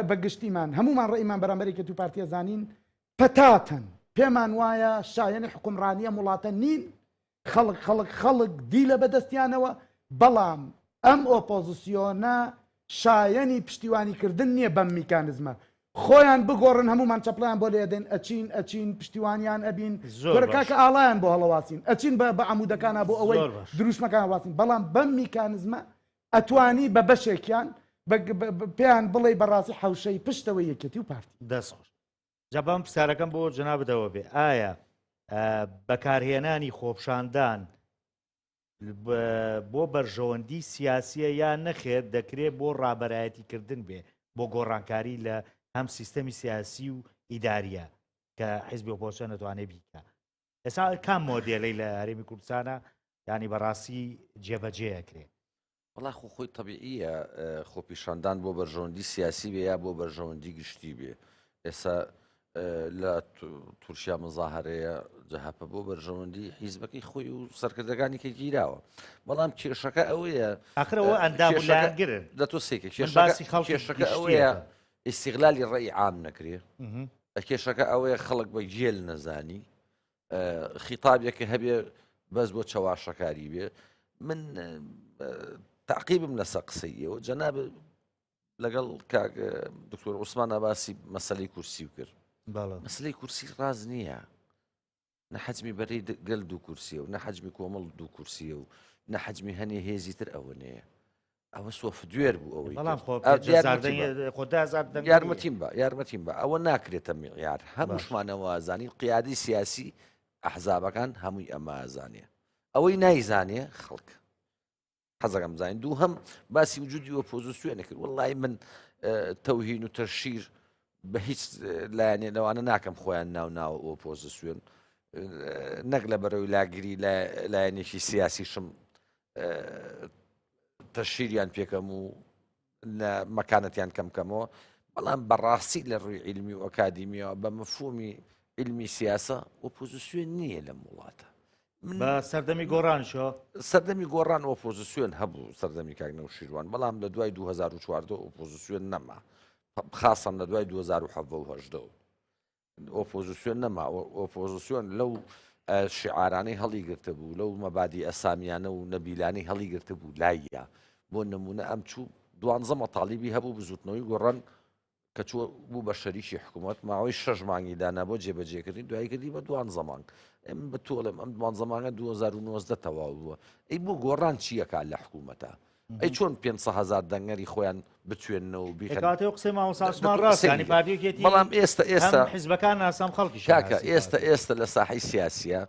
بە گشتیمان هەمومان ڕێیمان بەرامبەری کە تو پارتیە زانین پەتاتەن پێمان وایە شایەنی حکومڕانی ئەم وڵاتە نین خەڵک خەڵک خەڵک دیلە بەدەستیانەوە، بەڵام ئەم ئۆپۆزسیۆنە شایەنی پشتیوانی کردن نییە بەم میکانزمە. خۆیان بگۆڕن هەموومان چەپڵەیان بۆ لێدەین ئەچین ئەچین پشتیوانیان ئەبین زۆر کورە باش. کاکە ئاڵایان بۆ هەڵەواسین ئەچین بە بە عەمودەکانا بۆ ئەوەی زۆر باش. دروشمەکان هەڵواسین بەڵام بەم میکانزمە ئەتوانی بە بەشێکیان بە بە پێیان بڵێی بەڕاستی حەوشەی پشتەوەی یەکێتی و پارتی. دەست خۆش. جا بەم پرسیارەکەم بۆ جەنابتەوە بێ ئایا بەکارهێنانی خۆپشاندان بۆ بەرژەوەندی سیاسیە یا نەخێر دەکرێت بۆ ڕابەرایەتی کردن بێ بۆ گۆڕانکاری لە هەم سیستەمی سیاسی و ئیداریە کە حیزبی ئۆپۆزسیۆن دەتوانێت بیکە ئێستا کام مۆدێلەی لە هەرێمی کوردستانە ینی بەڕاستی جێبەجێ ئەکرێ وەڵا خۆ خۆی تەبیعیە خۆپیشاندان بۆ بەرژەوەندی سیاسی بێ یا بۆ بەرژەوەندی گشتی بێ ئێستا لە تورکیا مزاهرەیە جەهەپە بۆ بەرژەوەندی حیزبەکەی خۆی و سەرکردەکانی کە گیراوە بەڵام کێشەکە ئەوەیە ئاخرەوە ئەندام لایەنگرن لە تۆ سێکە کێشەکە کێشەکە ئەوەیە ئیسیغلالی ڕێی عام نەکرێ کێشەکە ئەوەیە خەڵک بە گێل نەزانی خیتابێکە هەبێ بەس بۆ چەواشەکاری بێ من تاقیبم لەسەر قسەی ئێوە جەناب لەگەڵ کاک دکتۆر عوسمان باسی مەسلەی کورسی و کرد مەسلەی کورسی ڕاز نییە نە حەجمی بەرەی گەل دوو کورسیە و نە حەجمی کۆمەڵ دوو کورسیە و نە حەجمی هەنێ هێزی تر ئەوە نەیە ئەوە سۆفتوێر بوو ئەوەی بەڵام خۆ یارمەتیم بە یارمەتیم بە ئەوە ناکرێتە میعیار هەمووشمانەوە زانین قیادی سیاسی ئەحزابەکان هەمووی ئەمە زانێ ئەوەی نایزانێ خەڵک حەزەکەم زانین دوو هەم باسی وجودی ئۆپۆزیسیۆنە کرد وڵی من تەوهین و تەشیر بە هیچ لایەنێ لەوانە ناکەم خۆیان ناو ناوە ئۆپۆزیسیۆن نەک لە بەرەوەی لاگری لایەنێکی سیاسیشم تەشیریان پێکەم و لە مەکانەتیان کەم کەمەوە بەڵام بەڕاستی لە ڕووی عیلمی و ئەکادیمیەوە بە مفهومی عیلمی سیاسە ئۆپۆزیسیۆن نییە لەم وڵاتە بە سەردەمی گۆڕانشەوە سەردەمی گۆڕان ئۆپۆزیسیۆن هەبوو سەردەمی کاک نەوشیروان بەڵام لە دوای 2014 ئۆپۆزیسیۆن نەما خاصەن لە دوای 2017 ئۆپۆزیسیۆن نەما، ئۆپۆزیسیۆن لەو شیعارانەی هەڵیگرتبوو، لەو مەبادی ئەسامیانە و نەبیلانەی هەڵیگرتبوو لاییا. بۆ نمونە ئەم چوو دوانزە مەتاڵیبی هەبوو بزوتنەوەی گۆڕان کە چووە بوو بە شەریکی حکوومەت ماوەی شەش مانگی دانا بۆ جێبەجێکردنی دوای کردی بە دوانزە مانگ ئەم بە تۆڵم ئەم دوانزە مانگە 2019 تەواو بووە ئەی بۆ گۆڕان چیەکە لە حکوومەتە ئەی چۆن 500 هزار دەنگەری خۆیان بچوێنەوە و بیخەن کاتێ قسەی مامۆستا عوسمان ڕاستە یانی پارتی و یەکێتی بەڵام ئێستا ئێستا هەم حیزبەکان ناسام خەڵکیش کاکە ئێستا ئێستا لە ساحەی سیاسیە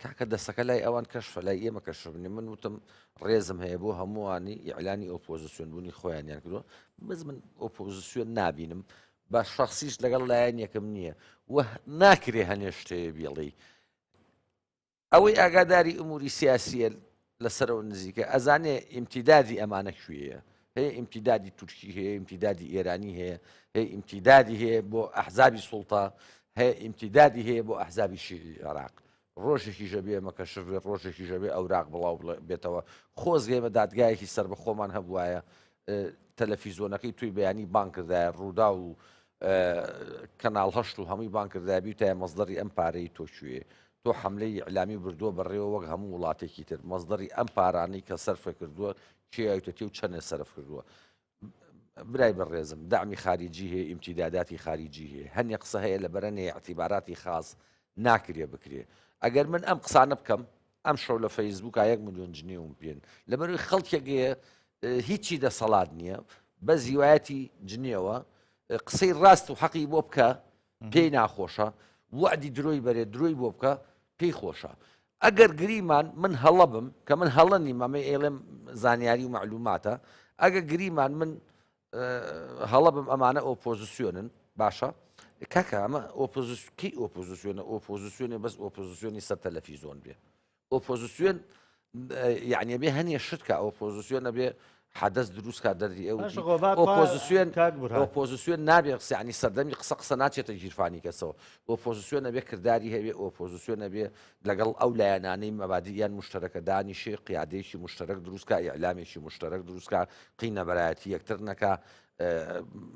کاکە دەستەکە لای ئەوان کەشفە لای ئێمە کەشف نیە من وتم ڕێزم هەیە بۆ هەمووانی ئیعلانی ئۆپۆزیسیۆن بوونی خۆیانیان کردووە بەس من ئۆپۆزیسیۆن نابینم بە شخصیش لەگەڵ لایەن یەکەم نییە و ناکرێ هەنێ شتێ بێڵی ئەوەی ئاگاداری ئوموری سیاسیە لەسەرەوە نزیکە ئەزانێ ئیمتیدادی ئەمانە کوێیە. هەیە ئیمتیدادی تورکی هەیە ئیمتیدادی ئێرانی هەیە هەیە ئیمتیدادی هەیە بۆ ئەحزابی سوڵتە هەیە ئیمتیدادی هەیە بۆ ئەحزابی شیعی عێراق ڕۆژێکیش ئەبێ ئێمە کەشف بێت ڕۆژێکیش ئەبێ ئەوراق بڵاو بێتەوە خۆزگە ئێمە دادگایەکی سەربەخۆمان هەبوایە تەلەفیزۆنەکەی توی بەیانی بانگ کردایە ڕوودا و کەناڵ هەشت و هەمووی بانگ کردایە بیوتایە مەزدەری ئەم پارەی تۆ کوێ تۆ حملەی ئیعلامی بردووە بەڕێوە وەک هەموو وڵاتێکی تر مەزدەری ئەم پارانەی کە سەرفە کردووە کێیتەتی و چەندێ سەرف کردووە برای بەڕێزم دەعمی خاریجی هەیە ئیمتیداداتی خاریجی هەیە هەنێ قسە هەیە لە بەرەنێ ئیعتیباراتی خاس ناکرێ بکرێ ئەگەر من ئەم قسانە بکەم ئەم شەو لە فەیسبووکا یەک ملیۆن جنێوم پێن لەبەروی خەڵکێک هەیە هیچی دەسەڵات نییە بەس هیوایەتی جنێوە قسەی ڕاست و حەقی بۆ بکە پێی ناخۆشە وەعدی درۆی بەرێ درۆی بۆ بکە پێی خۆشە ئەگەر گریمان من هەڵە بم کە من هەڵە نیم ئەمەی ئێڵێم زانیاری و مەعلوماتە ئەگە گریمان من هەڵە بم ئەمانە ئۆپۆزیسیۆنن باشە کاکە ئەمە ئۆپۆزیسکی ئۆپۆزیسیۆنە ئۆپۆزیسیۆنێ بەس ئۆپۆزیسیۆنی سەر تەلەفیزۆن بێ ئۆپۆزیسیۆن یعنی ئەبێ هەنێ شت کە ئۆپۆزیسیۆن ئەبێ حەدەس دروست کا دەردی ئەو باشە خۆ با خوا ئۆپۆزیسیۆن کاک بورهان. ئۆپۆزیسیۆن نابێ قسە یعنی سەردەمی قسە قسە ناچێتە گیرفانی کەسەوە ئۆپۆزیسیۆن ئەبێ کرداری هەبێ ئۆپۆزیسیۆن ئەبێ لەگەڵ ئەو لایەنانەی مەبادیان مشتەرەکە دانیشێ قیادەیەکی مشتەرەک دروست کا ئیعلامێکی مشتەرەک دروست کا قینەبەرایەتی یەکتر نەکا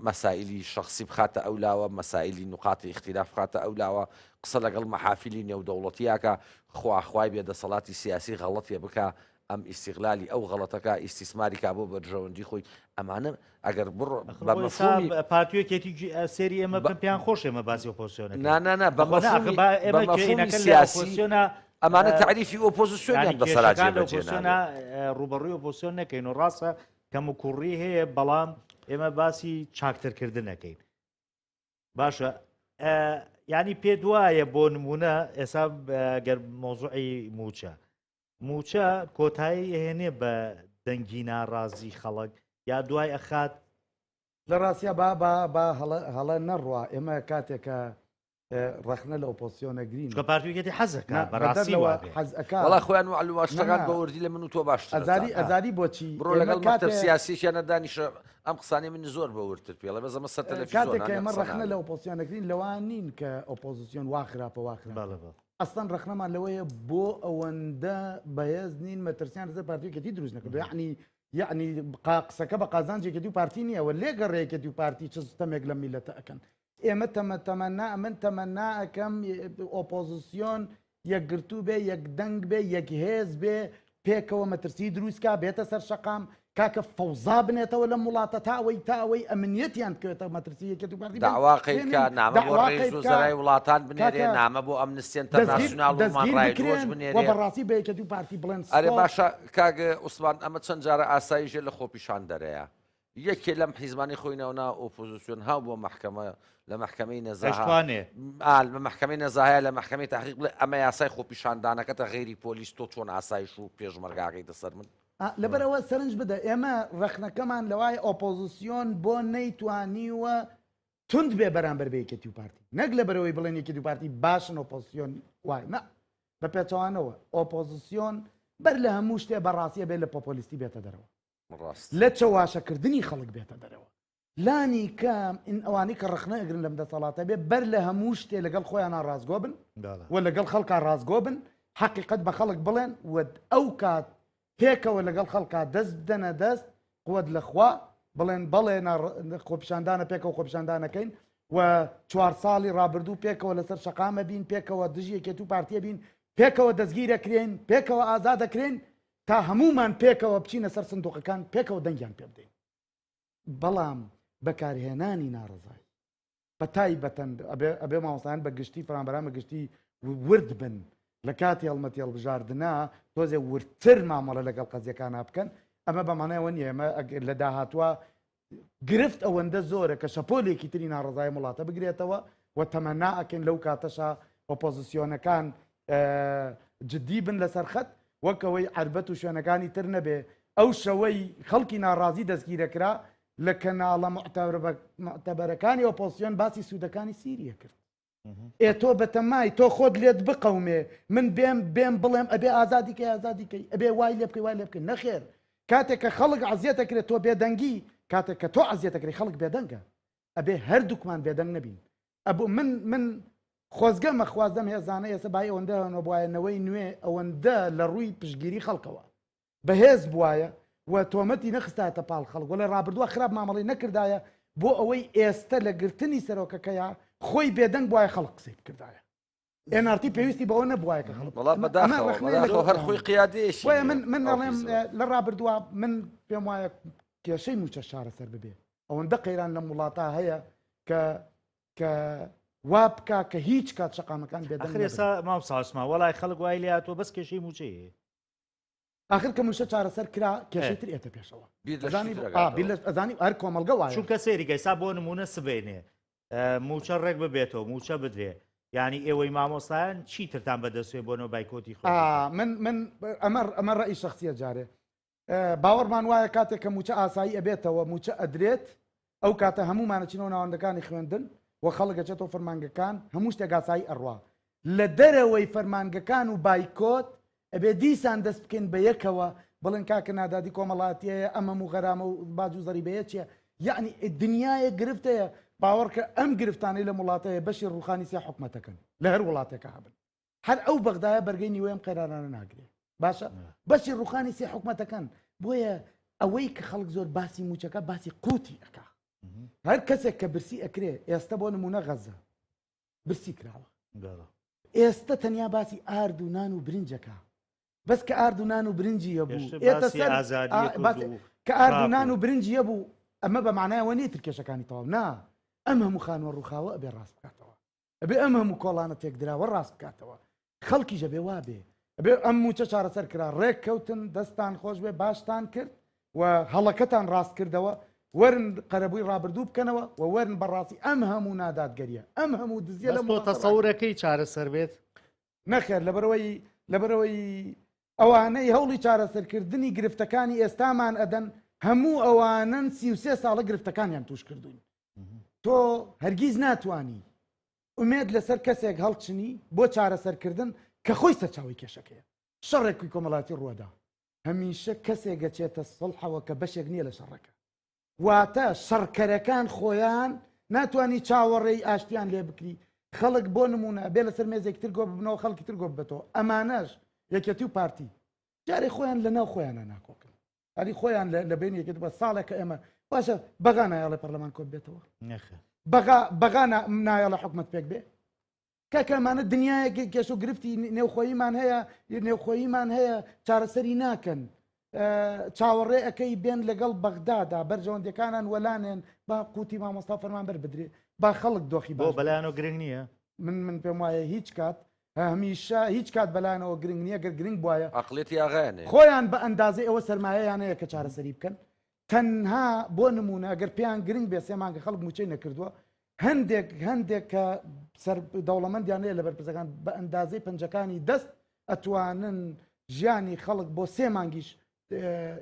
مەسائیلی شەخسی بخاتە ئەو لاوە، مەسائیلی نوقاتی ئیختیلاف بخاتە ئەو لاوە، قسە لەگەڵ مەحافیلی نێودەوڵەتیا کا، خوا خوای بێ دەسەڵاتی سیاسی غەڵەتێ بکا، ئەم ئیستیغلالی ئەو غەڵەتە کا، ئیستیسماری کا بۆ بەرژەوەندی خۆی، ئەمانە ئەگەر بڕۆ ئەخر بە بۆ ئێستا مەفهومی پارتی و یەکێتی سێری ئێمە بە بکەن پێیان خۆشە ئێمە باسی ئۆپۆزسیۆنەکەین. نا نا نا بە ئەخۆ نا ئەخر مەفهومی با بە ئێمە مەفهومی گوێینەکە لە سیاسی ئۆپۆزسیۆنا ئەمانە تەعریفی ئۆپۆزسیۆنیان یانی بەسەرا کێشەکان لە جێبەجێ ئۆپۆزسیۆنا نابێ. ڕووبەڕووی ئۆپۆزسیۆن نەکەین و ڕاستە کەموکوڕی هەیە بەڵام ئێمە باسی چاکترکردن ئەکەین. باشە ینی پێ دوایە بۆ نمونە ئێسا گەر مۆزوعی موچە موچە کۆتایی هێنێ بە دەنگی ناڕازی خەڵک یا دوای ئەخات لە ڕاستیا با با با هەڵە نەڕوا ئێمە کاتێکە ڕەخنە لە ئۆپۆزسیۆن ئەگرین. چونکە پارتی و یەکێتی حەز ئەکا بەڕاستی وا بێ. حەز ئەکا. وەڵا خۆیان معلومات شتەکان نا. بە وردی لە من و تۆ باشتر ئەزانی ئەزانن. ئەزانی بۆچی بڕۆ ئێمە لەگەڵ مەکتەب کاتێ سیاسیەکیانە دانیشە ئەم قسانەی من زۆر بە وردتر پێڵێ بەس ئەمە سەر تەلەفیزۆن کاتێک کە هەنێ ئێمە قسە ڕەخنە نابێ. لە ئۆپۆزسیۆن ئەگرین لەوە نین کە ئۆپۆزسیۆن وا خراپە وا خراپە. بەڵێ بەڵێ. ئەسڵەن ڕەخنەمان لەوەیە بۆ ئەوەندە بەهێز نین مەترسیان لەسەر پارتی و یەکێتی دروست نەکردووە یەعنی یەعنی قسەکە بە قازانج یەکێتی و پارتی نییە و لێگەڕێ یەکێتی و پارتی چ ستەمێک لەم میللەتە ئەکەن ئێمە تەمە تەمەنا من تەمەنا ئەکەم ئۆپۆزیسیۆن یەکگرتوو بێ یەکدەنگ بێ یەکهێز بێ پێکەوە مەترسی دروستکا بێتە سەر شەقام کاکە فەوزا بنێتەوە لەم وڵاتە تا ئەوەی تا ئەوەی ئەمنیەتیان بکەوێتە مەترسی یەکێتی و پارتی بێن داوا قەید بێنن کا نامە بۆ داوا ڕئیس قەید کا وزەرای وڵاتان بنێرێ کاکە نامە بۆ ئەمنستی دەستگیر ئینتەرناسیوناڵ و دەستگیر هومان ڕایت وۆچ بکرێن و بنێرێ بەڕاستی بە یەکێتی و پارتی بڵێن ئەرێ ستۆپ باشە کاک عوسمان ئەمە چەند جارە ئاسایشە لە خۆپیشاندەرەیە یەکێ لەم حیزبانەی خۆی ناونا ئۆپۆزیسیۆن هاو بۆ مەحکەمە لە مەحکەمەی نەزاهە ئەشتوانێ. ئا لە مەحکەمەی نەزاهەیە لە مەحکەمەی تەحقیق بڵێ ئەمە یاسای خۆپیشاندانەکەتە غەیری پۆلیس تۆ چۆن ئاسایش و پێشمەرگاکەیتە سەر من؟ ئا لەبەرئەوە سەرنج بدە ئێمە ڕەخنەکەمان لەوایە ئۆپۆزیسیۆن بۆ نەیتوانیوە توند بێ بەرامبەر بە یەکێتی و پارتی نەک لەبەرئەوەی بڵێن یەکێتی و پارتی باشن ئۆپۆزیسیۆن وایە نا بە پێچەوانەوە ئۆپۆزیسیۆن بەر لە هەموو شتێ بەڕاستی ئەبێ لە پۆپۆلیستی بێتە دەرەوە ڕاست. لە چەواشەکردنی خەڵک بێتە دەرەوە. لانی کەم ئین ئەوانەی کە ڕەخنە ئەگرن لەم دەسەڵاتە بێ بەر لە هەموو شتێ لەگەڵ خۆیانا ڕاستگۆ بن و لەگەڵ خەڵکا ڕاستگۆ بن، حەقیقەت بە خەڵک بڵێن و ئەو کات پێکەوە لەگەڵ خەڵکا دەست بدەنە دەست، قوت لە خوا، بڵێن بەڵێ نا خۆپیشاندانە پێکەوە خۆپیشاندان ئەکەین و چوار ساڵی ڕابردوو پێکەوە لەسەر شەقام ئەبین، پێکەوە دژی یەکێتی و پارتی ئەبین، پێکەوە دەستگیر ئەکرێین، پێکەوە ئازاد ئەکرێین، تا هەموومان پێکەوە بچینە سەر سندوقەکان پێکەوە دەنگیان پێ بدەین بەڵام بەکارهێنانی ناڕزای بە تایبەتەن ئەبێ مامۆستایان بە گشتی فەرامبەران بە گشتی ورد بن لە کاتی هەڵمەتی هەڵبژاردنا تۆزێ وردتر مامەڵە لەگەڵ قەزیەکانە بکەن ئەمە بەمانایەوە نییە ئەمە لە داهاتوە گرفت ئەوەندە زۆرە کە شەپۆلێکی تری ناڕەزای وڵاتە بگرێتەوە و تەمەنا ئەکەین لەو کاتەشا ئۆپۆزیسیۆنەکان جدی بن لەسەر خەت وەک ئەوەی عەربەت و شوێنەکانی تر نەبێ ئەو شەوەی خەڵکی ناڕازی دەستگیرەکرا لە کەناڵە معتەبەرەکانی ئۆپۆزیسیۆن باسی سوودەکانی سیریە کرد ئێ تۆ بەتەمای تۆ خۆت لێت بقەومێ من بێم بێم بڵێم ئەبێ ئازادی کەی ئازادی کەی ئەبێ وای لێ بکەی وای لێ بکەی نەخێر. کاتێک کە خەڵک عەزیەتەکرێت تۆ بێدەنگی، کاتێک کە تۆ عەزیەتەکرێ خەڵک بێدەنگە. ئەبێ هەردووکمان بێدەنگ نەبین. ئەبوو من من خۆزگە مەخوازدەم هێزانە ئێستا بای ئەوەندە نەبوایە نەوەی نوێ ئەوەندە لە ڕووی پشتگیری خەڵکەوە بەهێز بوایە و تۆمەتی نەخستایەتە پاڵ خەڵک وە لە ڕابردووە خراپ مامەڵەی نەکردایە بۆ ئەوەی ئێستە لە گرتنی سەرۆکەکەیا خۆی بێدەنگ بوایە خەڵک قسەی بکردایە. NRT پێویستی بەوە نەبوایە کە خەڵک وەڵا بەداخەوە بەداخەوە هەر خۆی قیادەیەکی بۆیە من من ئەڵێم لە ڕابردووە من پێم وایە کێشەی مووچە چارەسەر ببێ ئەوەندە قەیران لەم وڵاتە هەیە کە کە وا بکا کە هیچ کات شەقامەکان بێدەنگ ئەخر ئێستا مامۆستا عوسمان وەڵای خەڵک وای لێ هاتووە بەس کێشەی مووچەی هەیە ئاخر کە مووچە چارەسەر کرا کێشەی تر ئێتە پێشەوە بیر لە ئەزانی شتی تر ئا، بیر ئەکاتەوە. لە ئەزانی هەر کۆمەڵگە وایە چونکە سەیری کە ئێستا بۆ نمونە سبەینێ مووچە ڕێک ببێتەوە مووچە بدرێ یعنی ئێوەی مامۆستایان چی ترتان بەدەستێ بۆنەوە بایکۆتی خۆ من من ئەمە ئەمە ڕئی شخصیە جارێ باوەڕمان وایە کاتێک کە مووچە ئاسایی ئەبێتەوە مووچە ئەدرێت ئەو کاتە هەموومان ئەچینەوە ناوەندەکانی خوێندن و خەڵک ئەچێتەوە فەرمانگەکان هەموو شتێک ئاسایی ئەڕوا لە دەرەوەی فەرمانگەکان و بایکۆت ئەبێ دیسان دەست بکەین بە یەکەوە بڵێن کاکە نادادی کۆمەڵاتی هەیە ئەم هەموو غەرامە و باج و زەریبەیە چیە یەعنی دنیایەک گرفت هەیە باوەڕکە ئەم گرفتانەی لەم وڵاتە هەیە بەشی ڕووخانی سێ حکومەتەکەن لە هەر وڵاتێکا هەبن هەر ئەو بەغدایە بەرگەی نیوەی ئەم قەیرانانە ناگرێ باشە بەشی ڕوخانی سێ حکومەتەکان بۆیە ئەوەی کە خەڵک زۆر باسی موچەکە باسی قوتی ئەک هەر کەسێک کە برسی ئەکرێ ئێستا بۆ نمونە غەزە برسی کراوە ئێستا تەنیا باسی ئارد و نان و برنجەکە بەس کە ئارد و نان و برنجی هەبوو ئێتە سەر کە ئارد و نان و برنجی هەبوو ئەمە بە معنایەوە نیە تر کێشەکانی تەواو نا ئەم هەموو خانوە ڕووخاوە ئەبێ ڕاست بکاتەوە ئەبێ ئەم هەموو کۆڵانە تێکدراوە ڕاست بکاتەوە خەڵکیش ئەبێ وابێ ئەبێ ئەم موچە چارەسەر کرا ڕێک کەوتن دەستان خۆش بێ باشتان کرد و هەڵەکەتان ڕاست کردەوە وەرن قەرەبووی ڕابردوو بکەنەوە و وەرن بەڕاستی ئەم هەموو نادادگەریە ئەم هەموو دزیە لە تۆ تەسەورەکەی چارەسەر بێت نەخێر لەبەرەوەی لەبەرەوەی ئەوانەی هەوڵی چارەسەرکردنی گرفتەکانی ئێستامان ئەدەن هەموو ئەوانن 33 ساڵە گرفتەکانیان توش کردوین تۆ هەرگیز ناتوانی ئومێد لەسەر کەسێک هەڵچنی بۆ چارەسەرکردن کە خۆی سەرچاوی کێشەکەیە شەڕێکی کۆمەڵاتی ڕووەدا هەمیشە کەسێک گەچێتە سڵحەوە کە بەشێک نییە لە شەڕەکە واتە شەڕکەرەکان خۆیان ناتوانانی چاوەڕێی ئاشتیان لێ بکری خەڵک بۆ نمونە بێ لەسەر مێزێک تر گۆ ببنەوە خەڵکی تر گۆ ببێتەوە ئەمانەش یەکێتی و پارتی جارێ خۆیان لەناو خۆیانە ناکۆکن ئەری خۆیان لە بین یەکێت بە ساڵێکە ئێمە باشە بەغا نایەڵێ پەرلەمان کۆ بێتەوە بەغا بەغا نایەڵە حکومت پێک بێ کاکە ئەمانە دنیایەک کێش و گرفتی نێوخۆییمان هەیە نێوخۆییمان هەیە چارەسەری ناکەن چاوەڕێ ئەەکەی بێن لەگەڵ بەغدادا بەرژەوەندەکانان وەلانێن با قوتی مامۆستا فەرمانبەر بدرێ با خەڵک دۆخی بۆ بەلایەنەوە گرنگ نییە من من پێم وایە هیچ کات هەمیشە هیچ کات بەلایەنەوە گرنگ نییە گەر گرنگ بوایە عەقڵیەتی ئاغایان هەیە. خۆیان بە ئەندازەی ئەوە سەرمایەیان هەیە کە چارەسەری بکەن تەنها بۆ نمونە ئەگەر پێیان گرنگ بێ سێ مانگە خەڵک موچەی نەکردووە هەندێک هەندێک کە سەر دەوڵەمەندیان هەیە لە بەرپرسەکان بە ئەندازەی پەنجەکانی دەست ئەتوانن ژیانی خەڵک بۆ سێ مانگیش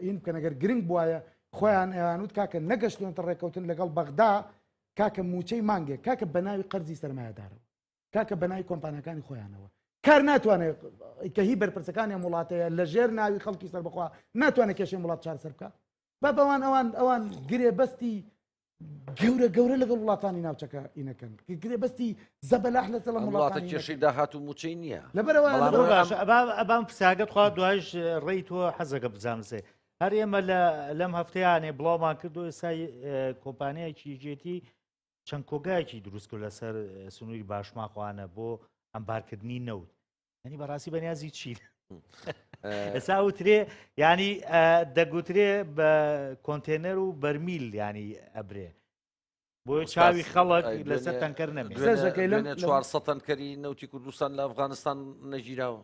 این بکەن ئەگەر گرنگ بوایە خۆیان ئەیانوت کاکە نەگەشتونەتە ڕێککەوتن لەگەڵ بەغدا کاکە موچەی مانگێک کاکە بەناوی قەرزی سەرمایەدارەوە کاکە بەناوی کۆمپانیاکانی خۆیانەوە کار ناتوانێت کە هی بەرپرسەکانی ئەم وڵاتەیە لە ژێر ناوی خەڵکی سەربەخوا ناتوانێت کێشەی وڵات چارەسەر بکە با بەوان ئەوان ئەوان گرێبەستی گەورە گەورە لەگەڵ وڵاتانی ناوچەکە ئینەکەن گرێبەستی زەبەلاح لەسەر ئەم وڵاتە کێشەی داهات و موچەی نییە لەبەرەوە ئەبام پرسیاگەت خوا دوایش ڕێی تۆ حەزەکە بزانسێ هەر ئێمە لە لەم هەفتەیانێ بڵاومان کردو ئێستا کۆمپانیایەکی یەکێتی چەند کۆگایەکی دروست کرد لەسەر سنووری باشماخوانە بۆ ئەمبارکردنی نەوت ینی بەڕاستی بەنیازی چی ئێستا وترێ ینی دەگوترێ بە کۆنتێنەر و بەرمیل ینی ئەبرێ بۆ چاوی خەڵک لەسەر تەنکەر نەمێ 400 تەنکەری نەوتی کوردستان لە ئەفغانستان نەگیراوە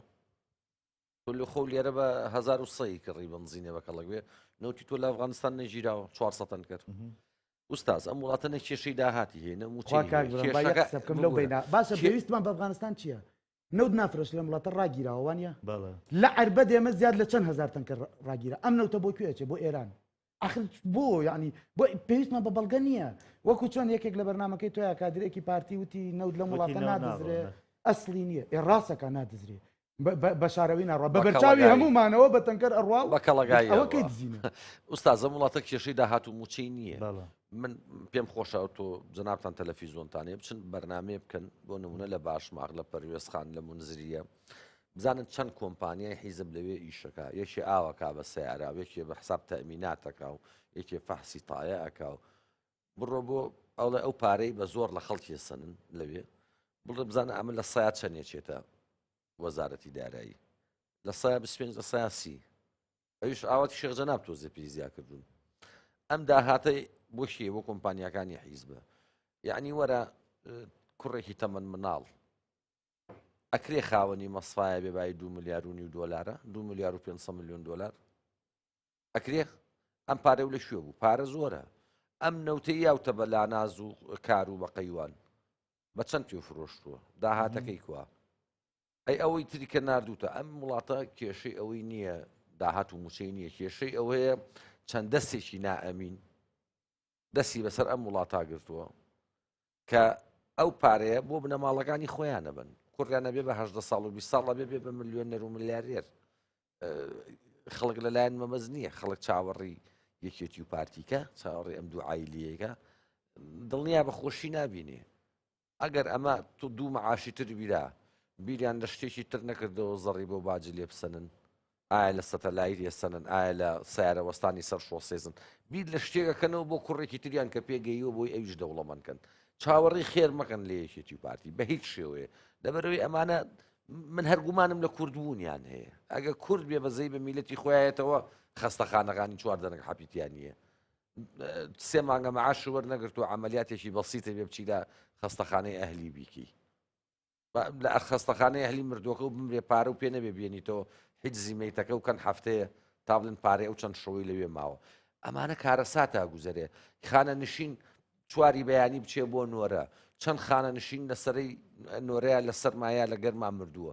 تۆ لە خۆو لێرە بە 1300 کڕی بنزینێ بە کەڵک بێ نەوتی تۆ لە ئەفغانستان نەگیراوە 400 تەنکەر ئوستاز ئەم وڵاتە نە کێشەی داهاتی هەیە نە مووچەی هەیە. کێشەکە بکەم لەو بەینا باشە پێویستمان بە ئەفغانستان چییە؟ نەوت نافرۆش لەم وڵاتە ڕاگیراوە وانە لە عەربە دێمە زیاد لە چەند هزار تەنکەر ڕاگیرا ئەم نەوتە بۆ کوێ ئەچێ بۆ ئێران ئەخر بۆ یعنی بۆ پێویستمان بە بەڵگە نییە وەکو چۆن یەکێک لە بەرنمەکەی تۆیا کادرێکی پارتی وتی نەوت لەم وڵاتە نادزرێ ئەسلی نییە ئێ ڕاستەکە نادزرێ. بە شارەوی ناڕوا بە بەرچاوی هەموومانەوە بە تەنکەر ئەڕوا بە کەڵەگای ئەوە کەی دزینە. ئوستاز ئەم وڵاتە کێشەی داهات و موچەی نییە من پێم خۆشە تۆ جەنابتان تەلەفیزۆنتان هەیە بچن بەرنامەیە بکەن بۆ نمونە لە باشماغ لە پەروێزخان لە مونزریە بزانن چەند کۆمپانیای حیزب لەوێ ئیشەکە یەکێ ئاوەکا بە سەیارە و یەکێ بە حساب تەئمیناتەکە و یەکێ فەحسی تایە ئەکا و بڕۆ بۆ ئەوڵێ ئەو پارەی بە زۆر لە خەڵکی سەنن لەوێ بڵێ بزانە ئەمە لە سا چەندێکێتە وەزارەتی دارایی لە سا 25 لە سا سی ئەویش ئاواتی شێخ جەناب تۆزێ پێی زیا کردوون ئەم داهاتەی بۆ شێ بۆ کۆمپانیاکانی حیزبە یعنی وەرە کوڕێکی تەمەن مناڵ ئەکرێ خاوەنی مەسفایە بێ بای دو ملیار و نیو دۆلارە دو ملیار و 500 میلیۆن دۆلار ئەکرێ ئەم پارە و لە کوێ بوو پارە زۆرە ئەم نەوتەی یاوتە بە لاناز و کار و بە قەیوان بە چەند پێ فرۆشتووە داهاتەکەی کوا ئەی ئەوەی تری کە ناردووتە ئەم وڵاتە کێشەی ئەوەی نییە داهات و موچەی نییە کێشەی ئەوەیە چەند دەستێکی نائەمین دەستی بەسەر ئەم وڵاتا گرتووە کە ئەو پارەیە بۆ بنەماڵەکانی خۆیانە بن کوڕیانە بێ بە هەدە ساڵ و 20 ساڵ بێ بێ بە ملیۆنەر و ملیارێر خەڵک لەلایەن مەبەز نییە خەڵک چاوەڕی یەکێتی و پارتیکە چاوەڕی ئەم دوو عیلیەکە دڵنیا بە خۆشی نبینێ ئەگەر ئەمە تو دوو مەعاشی تر بیرا بیریان لە شتێکی تر نەکردەوە زەڕی بۆ باجی لێ بسەنن ئایا لە سەتەلایت ێسەنن ئایا لە سیارە وەستانی سەر شۆسێزن بیر لە شتێکەکەنەوە بۆ کوڕێکی تریان کە پێگەیوە بۆی ئەویش دەوڵەمەند کەن چاوەڕێی خێر مەکەن لە یەکێتی و پارتی بە هیچ شێوەیە لەبەرەوەی ئەمانە من هەرگومانم لە کوردبوونیان هەیە ئەگە کورد بێ بەزەی بە میلەتی خۆیەتەوە خەستەخانەکانی چوار دەنگ حەپیتیان نییە سێ مانگە معاش وەرنەگرتووە عملیاتێکی بەسیتە بێ بچی لە خەستەخانەی ئەهلی بیکی لە خەستەخانەی ئەهلی مردووەکە و بمرێ پارە و پێ نەبێ بێنیتەوە هیچ زیمەیتەکە و کەن هەفتەیە تا بڵێن پارەی ئەو چەند شەوەی لەوێ ماوە ئەمانە کارەساتە گوزەرێ خانە نشین چواری بەیانی بچێ بۆ نۆرە چەند خانە نشین لە سەرەی نۆرەیە لە سەرمایە لە گەرما مردووە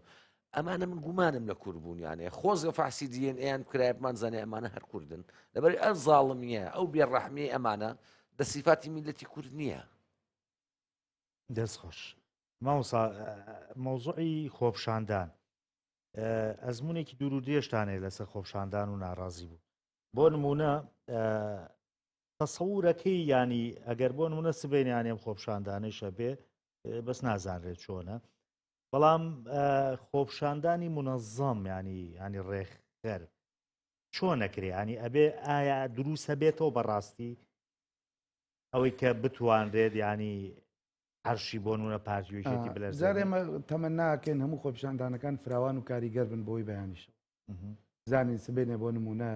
ئەمانە من گومانم لە کوردبوونیانەیە خۆزگە فەحسی DNA یان بکرایە بمانزانێ ئەمانە هەر کوردن لەبەر ئەو زاڵمیە ئەو بێڕەحمیەی ئەمانە دە سیفاتی میلەتی کورد نییە. دەست خۆش مامۆستا مەوزوعی خۆپشاندان ئەزمونێکی دوور و درێژتان هەیە لەسەر خۆپشاندان و ناڕازی بوو بۆ نمونە تەسەورەکەی ینی ئەگەر بۆ نمونە سبەینیانێم خۆپشاندانەیشە بێ بەس نازانرێت چۆنە بەڵام خۆپشاندانی منەزەم ینی ینی ڕێکخەر چۆن نەکرێ ینی ئەبێ ئایا دروستە بێتەوە بەڕاستی ئەوەی کە بتوانرێت ینی عەرشی بۆ نونە پارتی و یەکێتی بلەرزێنێ. جارێ ئێمە تەمەناکەین هەموو خۆپیشاندانەکان فراوان و کاریگەر بن بۆی بەیانیشەوە بزانین سبەینێ بۆ نمونە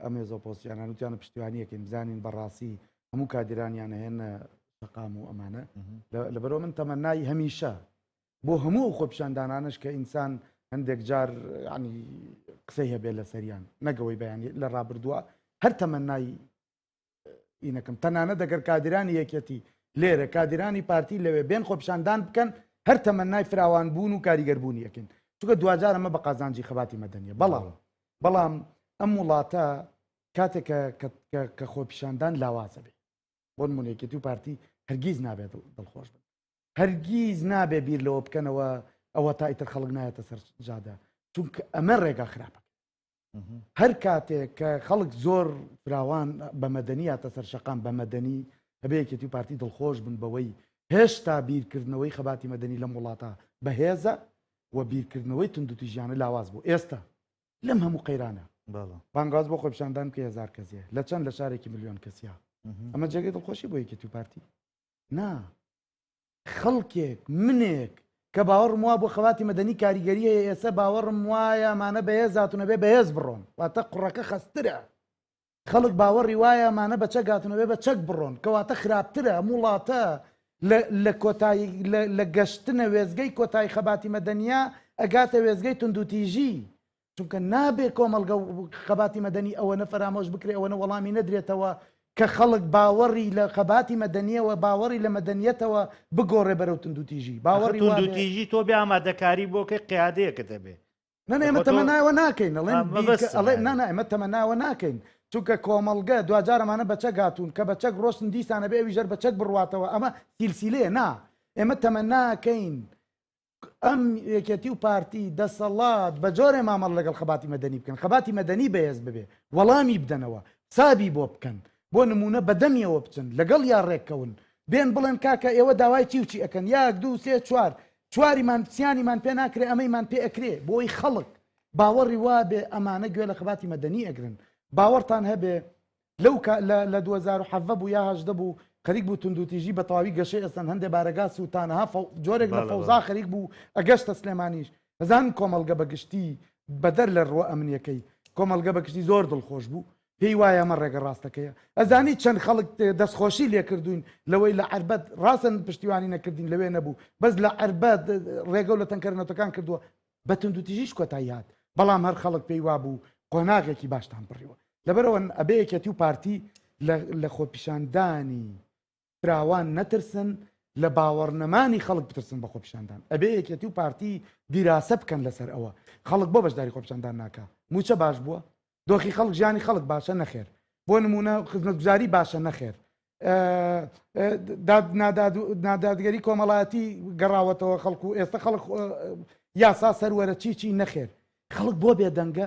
ئەم هێزە ئۆپۆزسیۆنانە وتیانە پشتیوانیەکەین بزانین بەڕاستی هەموو کادیرانیان هێنە شەقام و ئەمانە لەبەرەوە من تەمەنای هەمیشە بۆ هەموو ئەو خۆپیشاندانانەش کە ئینسان هەندێک جار ینی قسەی هەبێت لەسەریان نەگەوەی بەیانی لە ڕابردووە هەر تەمەنای ئینەکەم تەنانەت ئەگەر کادیرانی یەکێتی لێرە کادیرانی پارتی لەوێ بێن خۆپیشاندان بکەن هەر تەمەنای فراوان بوون و کاریگەر بوونی ئەکەین چونکە دواجار ئەمە بە قازانجی خەباتی مەدەنیە بەڵام بەڵام ئەم وڵاتە کاتێک کە کە خۆپیشاندان لاوازە بێ بۆ نمونە یەکێتی و پارتی هەرگیز نابێت دڵخۆش بن هەرگیز نابێ بیر لەوە بکەنەوە ئەوە تا ئیتر خەڵک نایەتە سەر جادە چونکە ئەمە ڕێگا خراپە هەر کاتێک کە خەڵک زۆر فراوان بە مەدەنی هاتە سەر شەقام بە مەدەنی ئەبێ یەکێتی و پارتی دڵخۆش بن بەوەی هێشتا بیرکردنەوەی خەباتی مەدەنی لەم وڵاتە بەهێزە و بیرکردنەوەی توندوتیژیانە لاواز بوو ئێستا لەم هەموو قەیرانە بانگواز بۆ خۆپیشاندان بکە هەزار کەسیە لە چەند لە شارێکی ملیۆن کەسیە ئەمە جێگەی دڵخۆشی بۆ یەکێتی و پارتی نا خەڵکێک، منێک، کە باوەڕم وا بوو خەباتی مەدەنی کاریگەری هەیە ئێسە باوەڕم وایە ئەمانە بەهێز هاتوون ئەبێ بەهێز بڕۆن واتە قوڕەکە خەستترە خەڵک باوەڕی وایە ئەمانە بە چەک هاتوون ئەبێ بە چەک بڕۆن کەواتە خراپترە ئەم وڵاتە لە کۆتایی لە گەشتنە وێزگەی کۆتایی خەباتی مەدەنیە ئەگاتە وێزگەی توندوتیژی چونکە نابێ کۆمەڵگە و خەباتی مەدەنی ئەوەنە فەرامۆش بکرێ ئەوەنە وەڵامی نەدرێتەوە کە خەڵک باوەڕی لە خەباتی مەدەنیەوە باوەڕی لە مەدەنیەتەوە بگۆڕێ بەرەو توندوتیژی باوەڕی وابێ توندوتیژی تۆ بێ ئامادەکاری بۆ کەی قیادەیەکت هەبێ. نا نا ئێمە تەمەنایەوە ناکەین ئەڵێن ئەڵێ نا نا ئێمە تەمەناوە ناکەین چونکە کۆمەڵگە دواجار ئەمانە بە چەک هاتوون کە بە چەک ڕۆشتن دیسان ئەبێ ئەویش هەر بە چەک بڕواتەوە ئەمە سیلسیلەیە نا ئێمە تەمەناکەین. ئەم یەکێتی و پارتی دەسەڵات بە جۆرێ مامەڵە لەگەڵ خەباتی مەدەنی بکەن، خەباتی مەدەنی بەهێز ببێ، وەڵامی بدەنەوە، حسابی بۆ بکەن، بۆ نموونە بە دەمیەوە بچن، لەگەڵیا ڕێککەون، بێن بڵێن کاکە ئێوە داوای چی و چی ئەکەن، یەک، دوو، سێ، چوار، چواریمان سیانیمان پێ ناکرێ ئەمەیمان پێ ئەکرێ، بۆی خەڵک باوەڕی وابێ ئەمانە گوێ لە خەباتی مەدەنی ئەگرن، باوەڕتان هەبێ لەو کا لە لە 2017 بوو یا 18 بوو خەریک بوو توندوتیژی بە تەواوی گەشەی ئەسەن هەندێ بارەگا سووتانەها فەو جۆرێک لە فەوزا خەریک بوو ئەگەشتە سلێمانیش ئەزان کۆمەڵگە بە گشتی بەدەر لە ڕووە ئەمنیەکەی کۆمەڵگە بە گشتی زۆر دڵخۆش بوو پێی وایە ئەمە ڕێگە ڕاستەکەیە ئەزانی چەند خەڵک دەستخۆشی لێکردوین لەوەی لە عەربەت ڕاستن پشتیوانی نەکردین لەوێ نەبوو بەس لە عەربەت ڕێگە و لە تەنکەرە نەوتەکان کردووە بە توندوتیژیش کۆتایی هات، بەڵام هەر خەڵک پێی وابوو قۆناغێکی باشتان بڕیوە. لەبەرئەوە ئەبێ یەکێتی و پارتی لە خۆپیشاندانی فراوان نەترسن، لە باوەڕنەمانی خەڵک بترسن بە خۆپیشاندان. ئەبێ یەکێتی و پارتی دیراسە بکەن لەسەر ئەوە خەڵک بۆ بەشداری خۆپیشاندان ناکا؟ مووچە باش بووە؟ دۆخی خەڵک ژیانی خەڵک باشە؟ نەخێر. بۆ نموونە خزمەتگوزاری باشە؟ نەخێر. نادادگەری کۆمەڵایەتی گەڕاوەتەوە خەڵک و ئێستا خەڵک یاسا سەروەرە چی چی نەخێر خەڵک بۆ بێدەنگە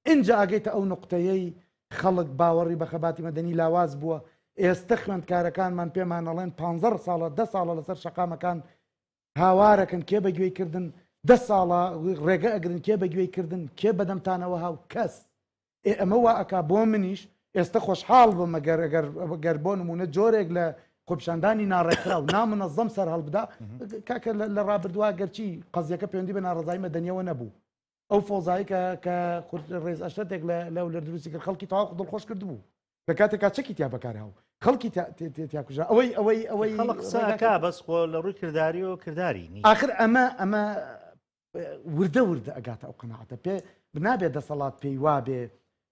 ئینجا ئەگەیتە ئەو نقطەیەی خەڵک باوەڕی بە خەباتی مەدەنی لاواز بووە ئێستا خوێندکارەکانمان پێمان ئەڵێن پ ساڵە ده ساڵە لەسەر شەقامەکان هاوارەکەن کێ بەگوێی کردن دە ساڵە ڕێگە ئەگرن کێ بەگوێی کردن کێ بەدەمتانەوە هاو کەس ئێ ئەمە وا ئەکا بۆ منیش ئێستە خۆشحاڵ بم ئەگەر ئەگەر گەر بۆ نمونە جۆرێک لە خۆپیشاندانی ناڕێکخراو نامنەزەم سەر هەڵبدا کاکە لە ڕابردووە گەرچی قەزیەکە پەیوەندی بە ناڕەزایی مەدەنیەوە نەبوو ئەو فۆزایی کە کە ڕێز ئەشرەتێک لە لەو لە دروستی کرد خەڵکی تەواو دڵخۆش کردبوو لە کاتێکا چەکی تیا بەکارهاو خەڵکی تیا کوژرا ئەوەی ئەوەی ئەوەی خەڵک قسەکە بەس خۆ لە ڕووی کرداریەوە کرداری نی آخر ئەمە ئەمە وردە وردە ئەگاتە ئەو قەناعەتە پێ نابێ دەسەڵات پێی وابێ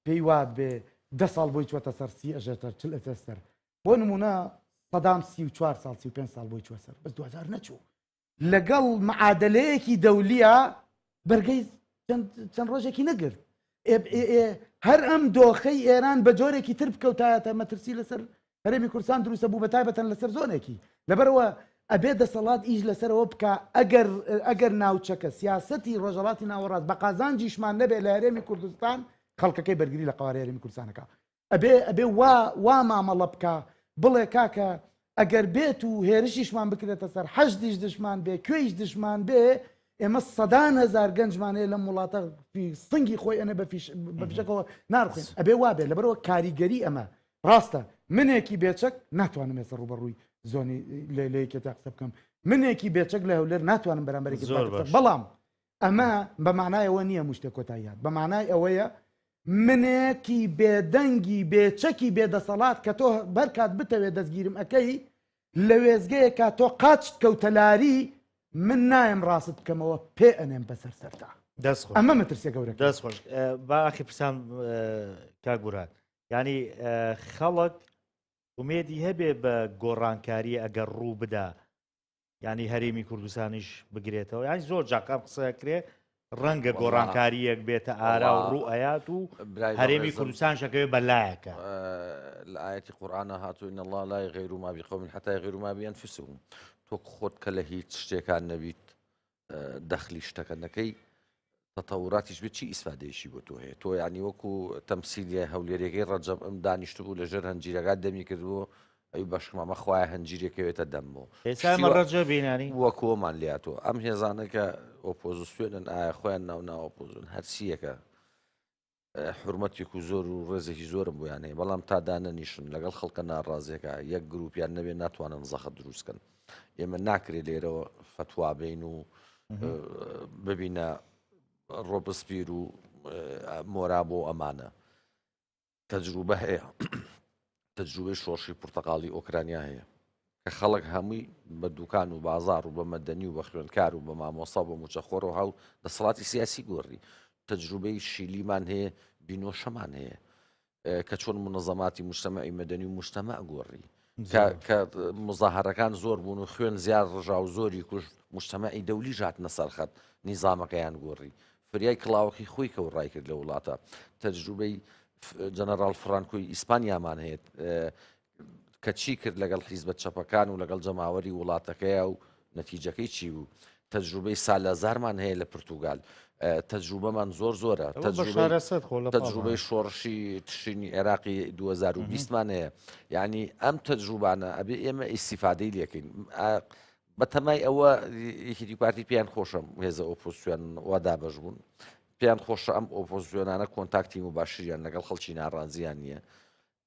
پێی وات بێ دە ساڵ بۆی چوەتە سەر سی ئەژێتەر چل ئەچێت سەر بۆ نمونە سەدام 34 ساڵ 35 ساڵ بۆی چوە سەر بەس دوجار نەچوو لەگەڵ معادلەیەکی دەولیە بەرگەی چەند ڕۆژێکی نەگرت هەر ئەم دۆخەی ئێران بە جۆرێکی تر بکەوتایەتە مەترسی لەسەر هەرێمی کوردستان دروستە بوو بە تایبەتەن لەسەر زۆنێکی لەبەرەوە ئەبێ دەسەڵات ئیش لەسەرەوە بکە ئەگەر ئەگەر ناوچەکە سیاستی ڕۆژەڵاتی ناوەڕاست بە قازانجیشمان نەبێت لە هەرێمی کوردستان خەڵکەکەی بەرگری لە قوارەی هەرێمی کوردستانەکە ئەبێ ئەبێ وا وا مامەڵە بکا بڵێ کاکە ئەگەر بێت و هێرشیشمان بکرێتە سەر حەشدیش دشمان بێ کوێیش دشمان بێ ئێمە سەدان هەزار گەنجمان هەیە لەم وڵاتە سنگی خۆی ئەنێ بە فیش بە فیشەکەوە ناڕوخێن ئەبێ وا بێ لەبەرەوە کاریگەری ئەمە ڕاستە منێکی بێچەک ناتوانم ئێستا ڕووبەڕووی زۆنی لە لە یەکێتی قسە بکەم منێکی بێچەک لە هەولێر ناتوانم بەرامبەرێکی زۆر باش. بەڵام ئەمە بە مانای ئەوە نییە هەموو شتێک کۆتایی هات بە مانای ئەوەیە منێکی بێدەنگی بێچەکی بێدەسەڵات کە تۆ بەرکات بتەوێت دەستگیرم ئەەکەی لە وێزگەیەکە تۆ قاچت کەوتە لاری من نایم ڕاست بکەمەوە پێ ئەنێم بەسەر سەرتا دەست خۆش ئەمە مەترسیە گەورەکە دەست خۆش با ئاخی پرسان کاک بورهان یعنی خەڵک ئومێدی هەبێ بە گۆڕانکاری ئەگەر ڕوو بدا یانی هەرێمی کوردستانیش بگرێتەوە یانی زۆر جاقام قسەکرێ ڕەنگە گۆڕانکاریەک بێتە ئارا و ڕوو ئەیات و هەرێمی کوردستان شەکەوێ بەلایەکە لە ئاەتی قورآانە هاتوو إن الله لا يغير ما بقوم حتى يغيروا ما بأنفسهم تۆ خۆت کە لە هیچ شتێکان نەبیت دەخلی شتەکە نەکەی تەتەوراتیش بێت چی ئیسفادەیەکی بۆ تۆ هەیە تۆ یعنی وەکو تەمسیلیە هەولێریەکەی ڕەجەب ئەم دانیشتبوو لە ژێر هەنجیرەکە دەمی کردبوو ئەی بەشکمامە خوایە هەنجیرێکەوێتە دەمەوە ئێستا ئێمە ڕەجەبینانی وەکۆمان لاتۆ ئەم هێزانە کە ئۆپۆزیسیۆنن ئایا خۆیان ناو ناو ئۆپۆزیسیۆن هەرچیەکە حورمەتێک و زۆر و ڕێزێکی زۆرم بۆیان هەیە بەڵام تا دانەنیشن لەگەڵ خەڵکە ناڕازیەکە یەک گروپیان نەبێ ناتوانن زەخت دروستکەن ئێمە ناکرێت لێرەوە فەتوا بین و ببینە ڕۆبسپیر و مۆرا بۆ ئەمانە تەجروبە هەیە تەجروبەی شۆڕشی پرتەقاڵی ئۆکرانیا هەیە کە خەڵک هەمووی بە دوکان و بازاڕ و بە مەدەنی و بە خوێندکار و بە مامۆستا و بە مووچەخۆرەوە هاو دەسەڵاتی سیاسی گۆڕی. تەجروبەی شیلیمان هەیە، بینۆشەمان هەیە کە چۆن منەزەماتی مجتەمەعی مەدەنی و مجتەمەع گۆڕی. کە کە مزاهەرەکان زۆر بوون و خوێن زیاد ڕژا و زۆری کوشت، مجتەمەعی دەولیش هاتنە سەر خەت، نیزامەکەیان گۆڕی. فریای کڵاوەکەی خۆی کەوت ڕایکرد لە وڵاتە. تەجروبەی جەنەڕاڵ فرانکۆی ئیسپانیامان هەیە کە چی کرد لەگەڵ حیزبە چەپەکان و لەگەڵ جەماوەری وڵاتەکەیا و نەتیجەکەی چی بوو؟ تەجروبەی سالازارمان هەیە لە پرتوگال، تەجروبەمان زۆر زۆرە، تەجروبەی شۆڕشی تشرینی عێراقی 2020 مان هەیە. یعنی ئەم تەجروبانە ئەبێ ئێمە ئیسیفادەی لێکەین. بەتەمای ئەوە یەکێتی پارتی پێیان خۆشە هێزە ئۆپۆزسیۆن وا دابەش بوون، پێیان خۆشە ئەم ئۆپۆزسیۆنانە کۆنتاکتی موباشریان لەگەڵ خەڵکی ناڕازیان نییە.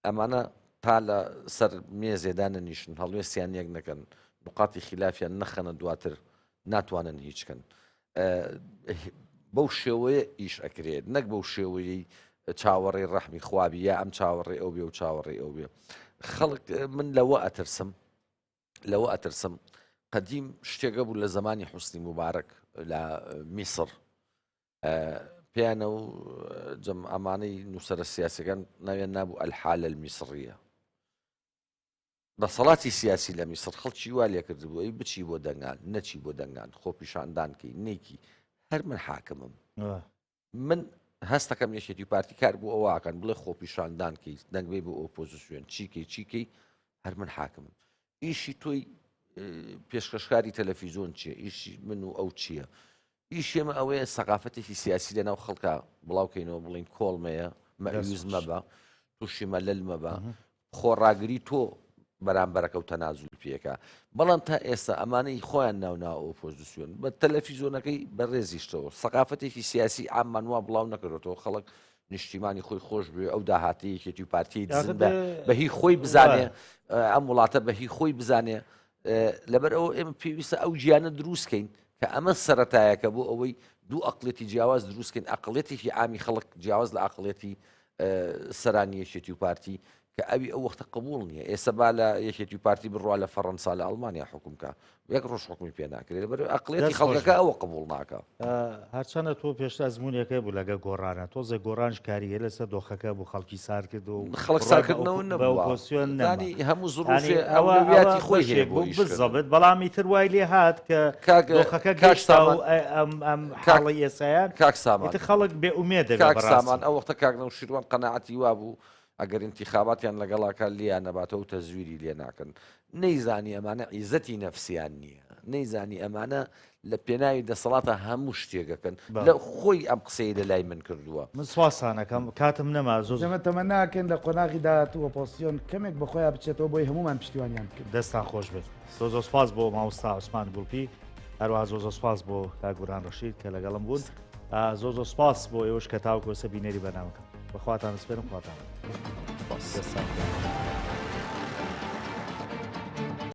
ئەمانە تا لە سەر مێزێ دانەنیشن، هەڵوێستیان یەک نەکەن، نوقاتی خیلافیان نەخەنە دواتر، ناتوانن هیچ کەن. بەو شێوەیە ئیش ئەکرێت، نەک بەو شێوەیەی چاوەڕێی ڕەحمی خوابی یا ئەم چاوەڕێی ئەو بێ و چاوەڕێی ئەو بێ. خەڵک من لەوە ئەترسم، لەوە ئەترسم قەدیم شتێکە بوو لە زمانی حوسنی موبارەک لە میسر پێیانە و جەم ئەمانەی نووسەرە سیاسەکان ناویان نابوو الحالە المیسڕیە. دەسەڵاتی سیاسی لە میسر خەڵکی وا لێکردبوو ئەی بچی بۆ دەنگان نەچی بۆ دەنگان خۆپیشاندان کەی نەیکی هەر من حاکمم. من هەستەکەم یەکێتی و پارتی کار بۆ ئەوە ئەکەن بڵێ خۆپیشاندان کەی دەنگ بەی بۆ ئۆپۆزیسیۆن چیکەی چیکەی هەر من حاکمم. ئیشی تۆی پێشکەشکاری تەلەفیزۆن چییە؟ ئیشی من و ئەو چییە؟ ئیشی ئێمە ئەوەیە سەقافەتێکی سیاسی لەناو خەڵکا بڵاوکەینەوە بڵین کۆڵمەیە مەئیوز مەبە تووشی مەلەل مەبە خۆڕاگری تۆ بەرامبەرەکە و تەنازول پێکە بەڵام تا ئێستا ئەمانەی خۆیان ناونا ئۆپۆزیسیۆن بە تەلەفیزۆنەکەی بەڕێزیشتەوە سەقافەتێکی سیاسی عاممان وا بڵاو نەکردێتەوە خەڵک نیشتیمانی خۆی خۆش بوێ ئەو داهاتی یەکێتی و پارتی دزن بە هی خۆی بزانێ ئەم وڵاتە بە هی خۆی بزانێ لەبەر ئەوە ئێمە پێویستە ئەو گیانە دروست کەین کە ئەمە سەرەتایەکە بۆ ئەوەی دوو ئەقڵێتی جیاواز دروست کەین ئەقڵێتێکی عامی خەڵک جیاواز لە ئەقڵێتی سەرانی یەکێتی و پارتی کە ئەوی ئەو وەختە قبوڵ نییە ئێستا با لە یەکێتی و پارتی بڕوا لە فەڕەنسا لە ئەڵمانیا حکوم کە یەک ڕۆژ حکومی پێ ناکرێت لەبەر ئەقڵێتی خەڵکەکە ئەوە قبوڵ ناکە. هەرچەندە تۆ پێشتر ئەزموونێکە بوو لەگە گۆڕانە تۆزێ گۆڕانش کاریگەری لەسەر دۆخەکە بوو خەڵکی سارد کرد و خەڵک سارکردنەوە نەبوو ئۆپۆزسیۆن نەما هەموو زروفێ ئەوە خۆی هەیە بۆ بزەبت بەڵام ئیتر وای لێ هات کە دۆخەکە کاک سامان ئەم ئەم حاڵی ئێسایان کاک سامان ئیتر خەڵک بێ ئومێد دەبێت کاک سامان ئەو وەختە کاک نەوشیروان قەناعەتی وابوو ئەگەر ئینتیخاباتیان لەگەڵا کا لێیان نەباتەوە و تەزویری لێ ناکەن. نەیزانی ئەمانە عیزەتی نەفسیان نییە. نەیزانی ئەمانە لە پێناوی دەسەڵاتا هەموو شتێک ئەکەن. لە خۆی ئەم قسەی لە لای من کردووە. من سوپاستان ئەکەم کاتم نەما زۆر. ئێمە تەمەنا ئەکەین لە قۆناغی داهاتوو ئۆپۆزسیۆن کەمێک بە خۆیا بچێتەوە بۆی هەموومان پشتیوانیان بکەین. دەستتان خۆش بێت. زۆر زۆر سوپاس بۆ مامۆستا عوسمان گوڵپی هەروەها زۆر زۆر سوپاس بۆ کاک گۆران ڕەشید کە لەگەڵم بوون. زۆر زۆر سوپاس بۆ ئێوەش کە تاوەکو ئێستا بینەری بەرنامەکەن. بەخواتان ئەسپێرم خواتان. دەستان.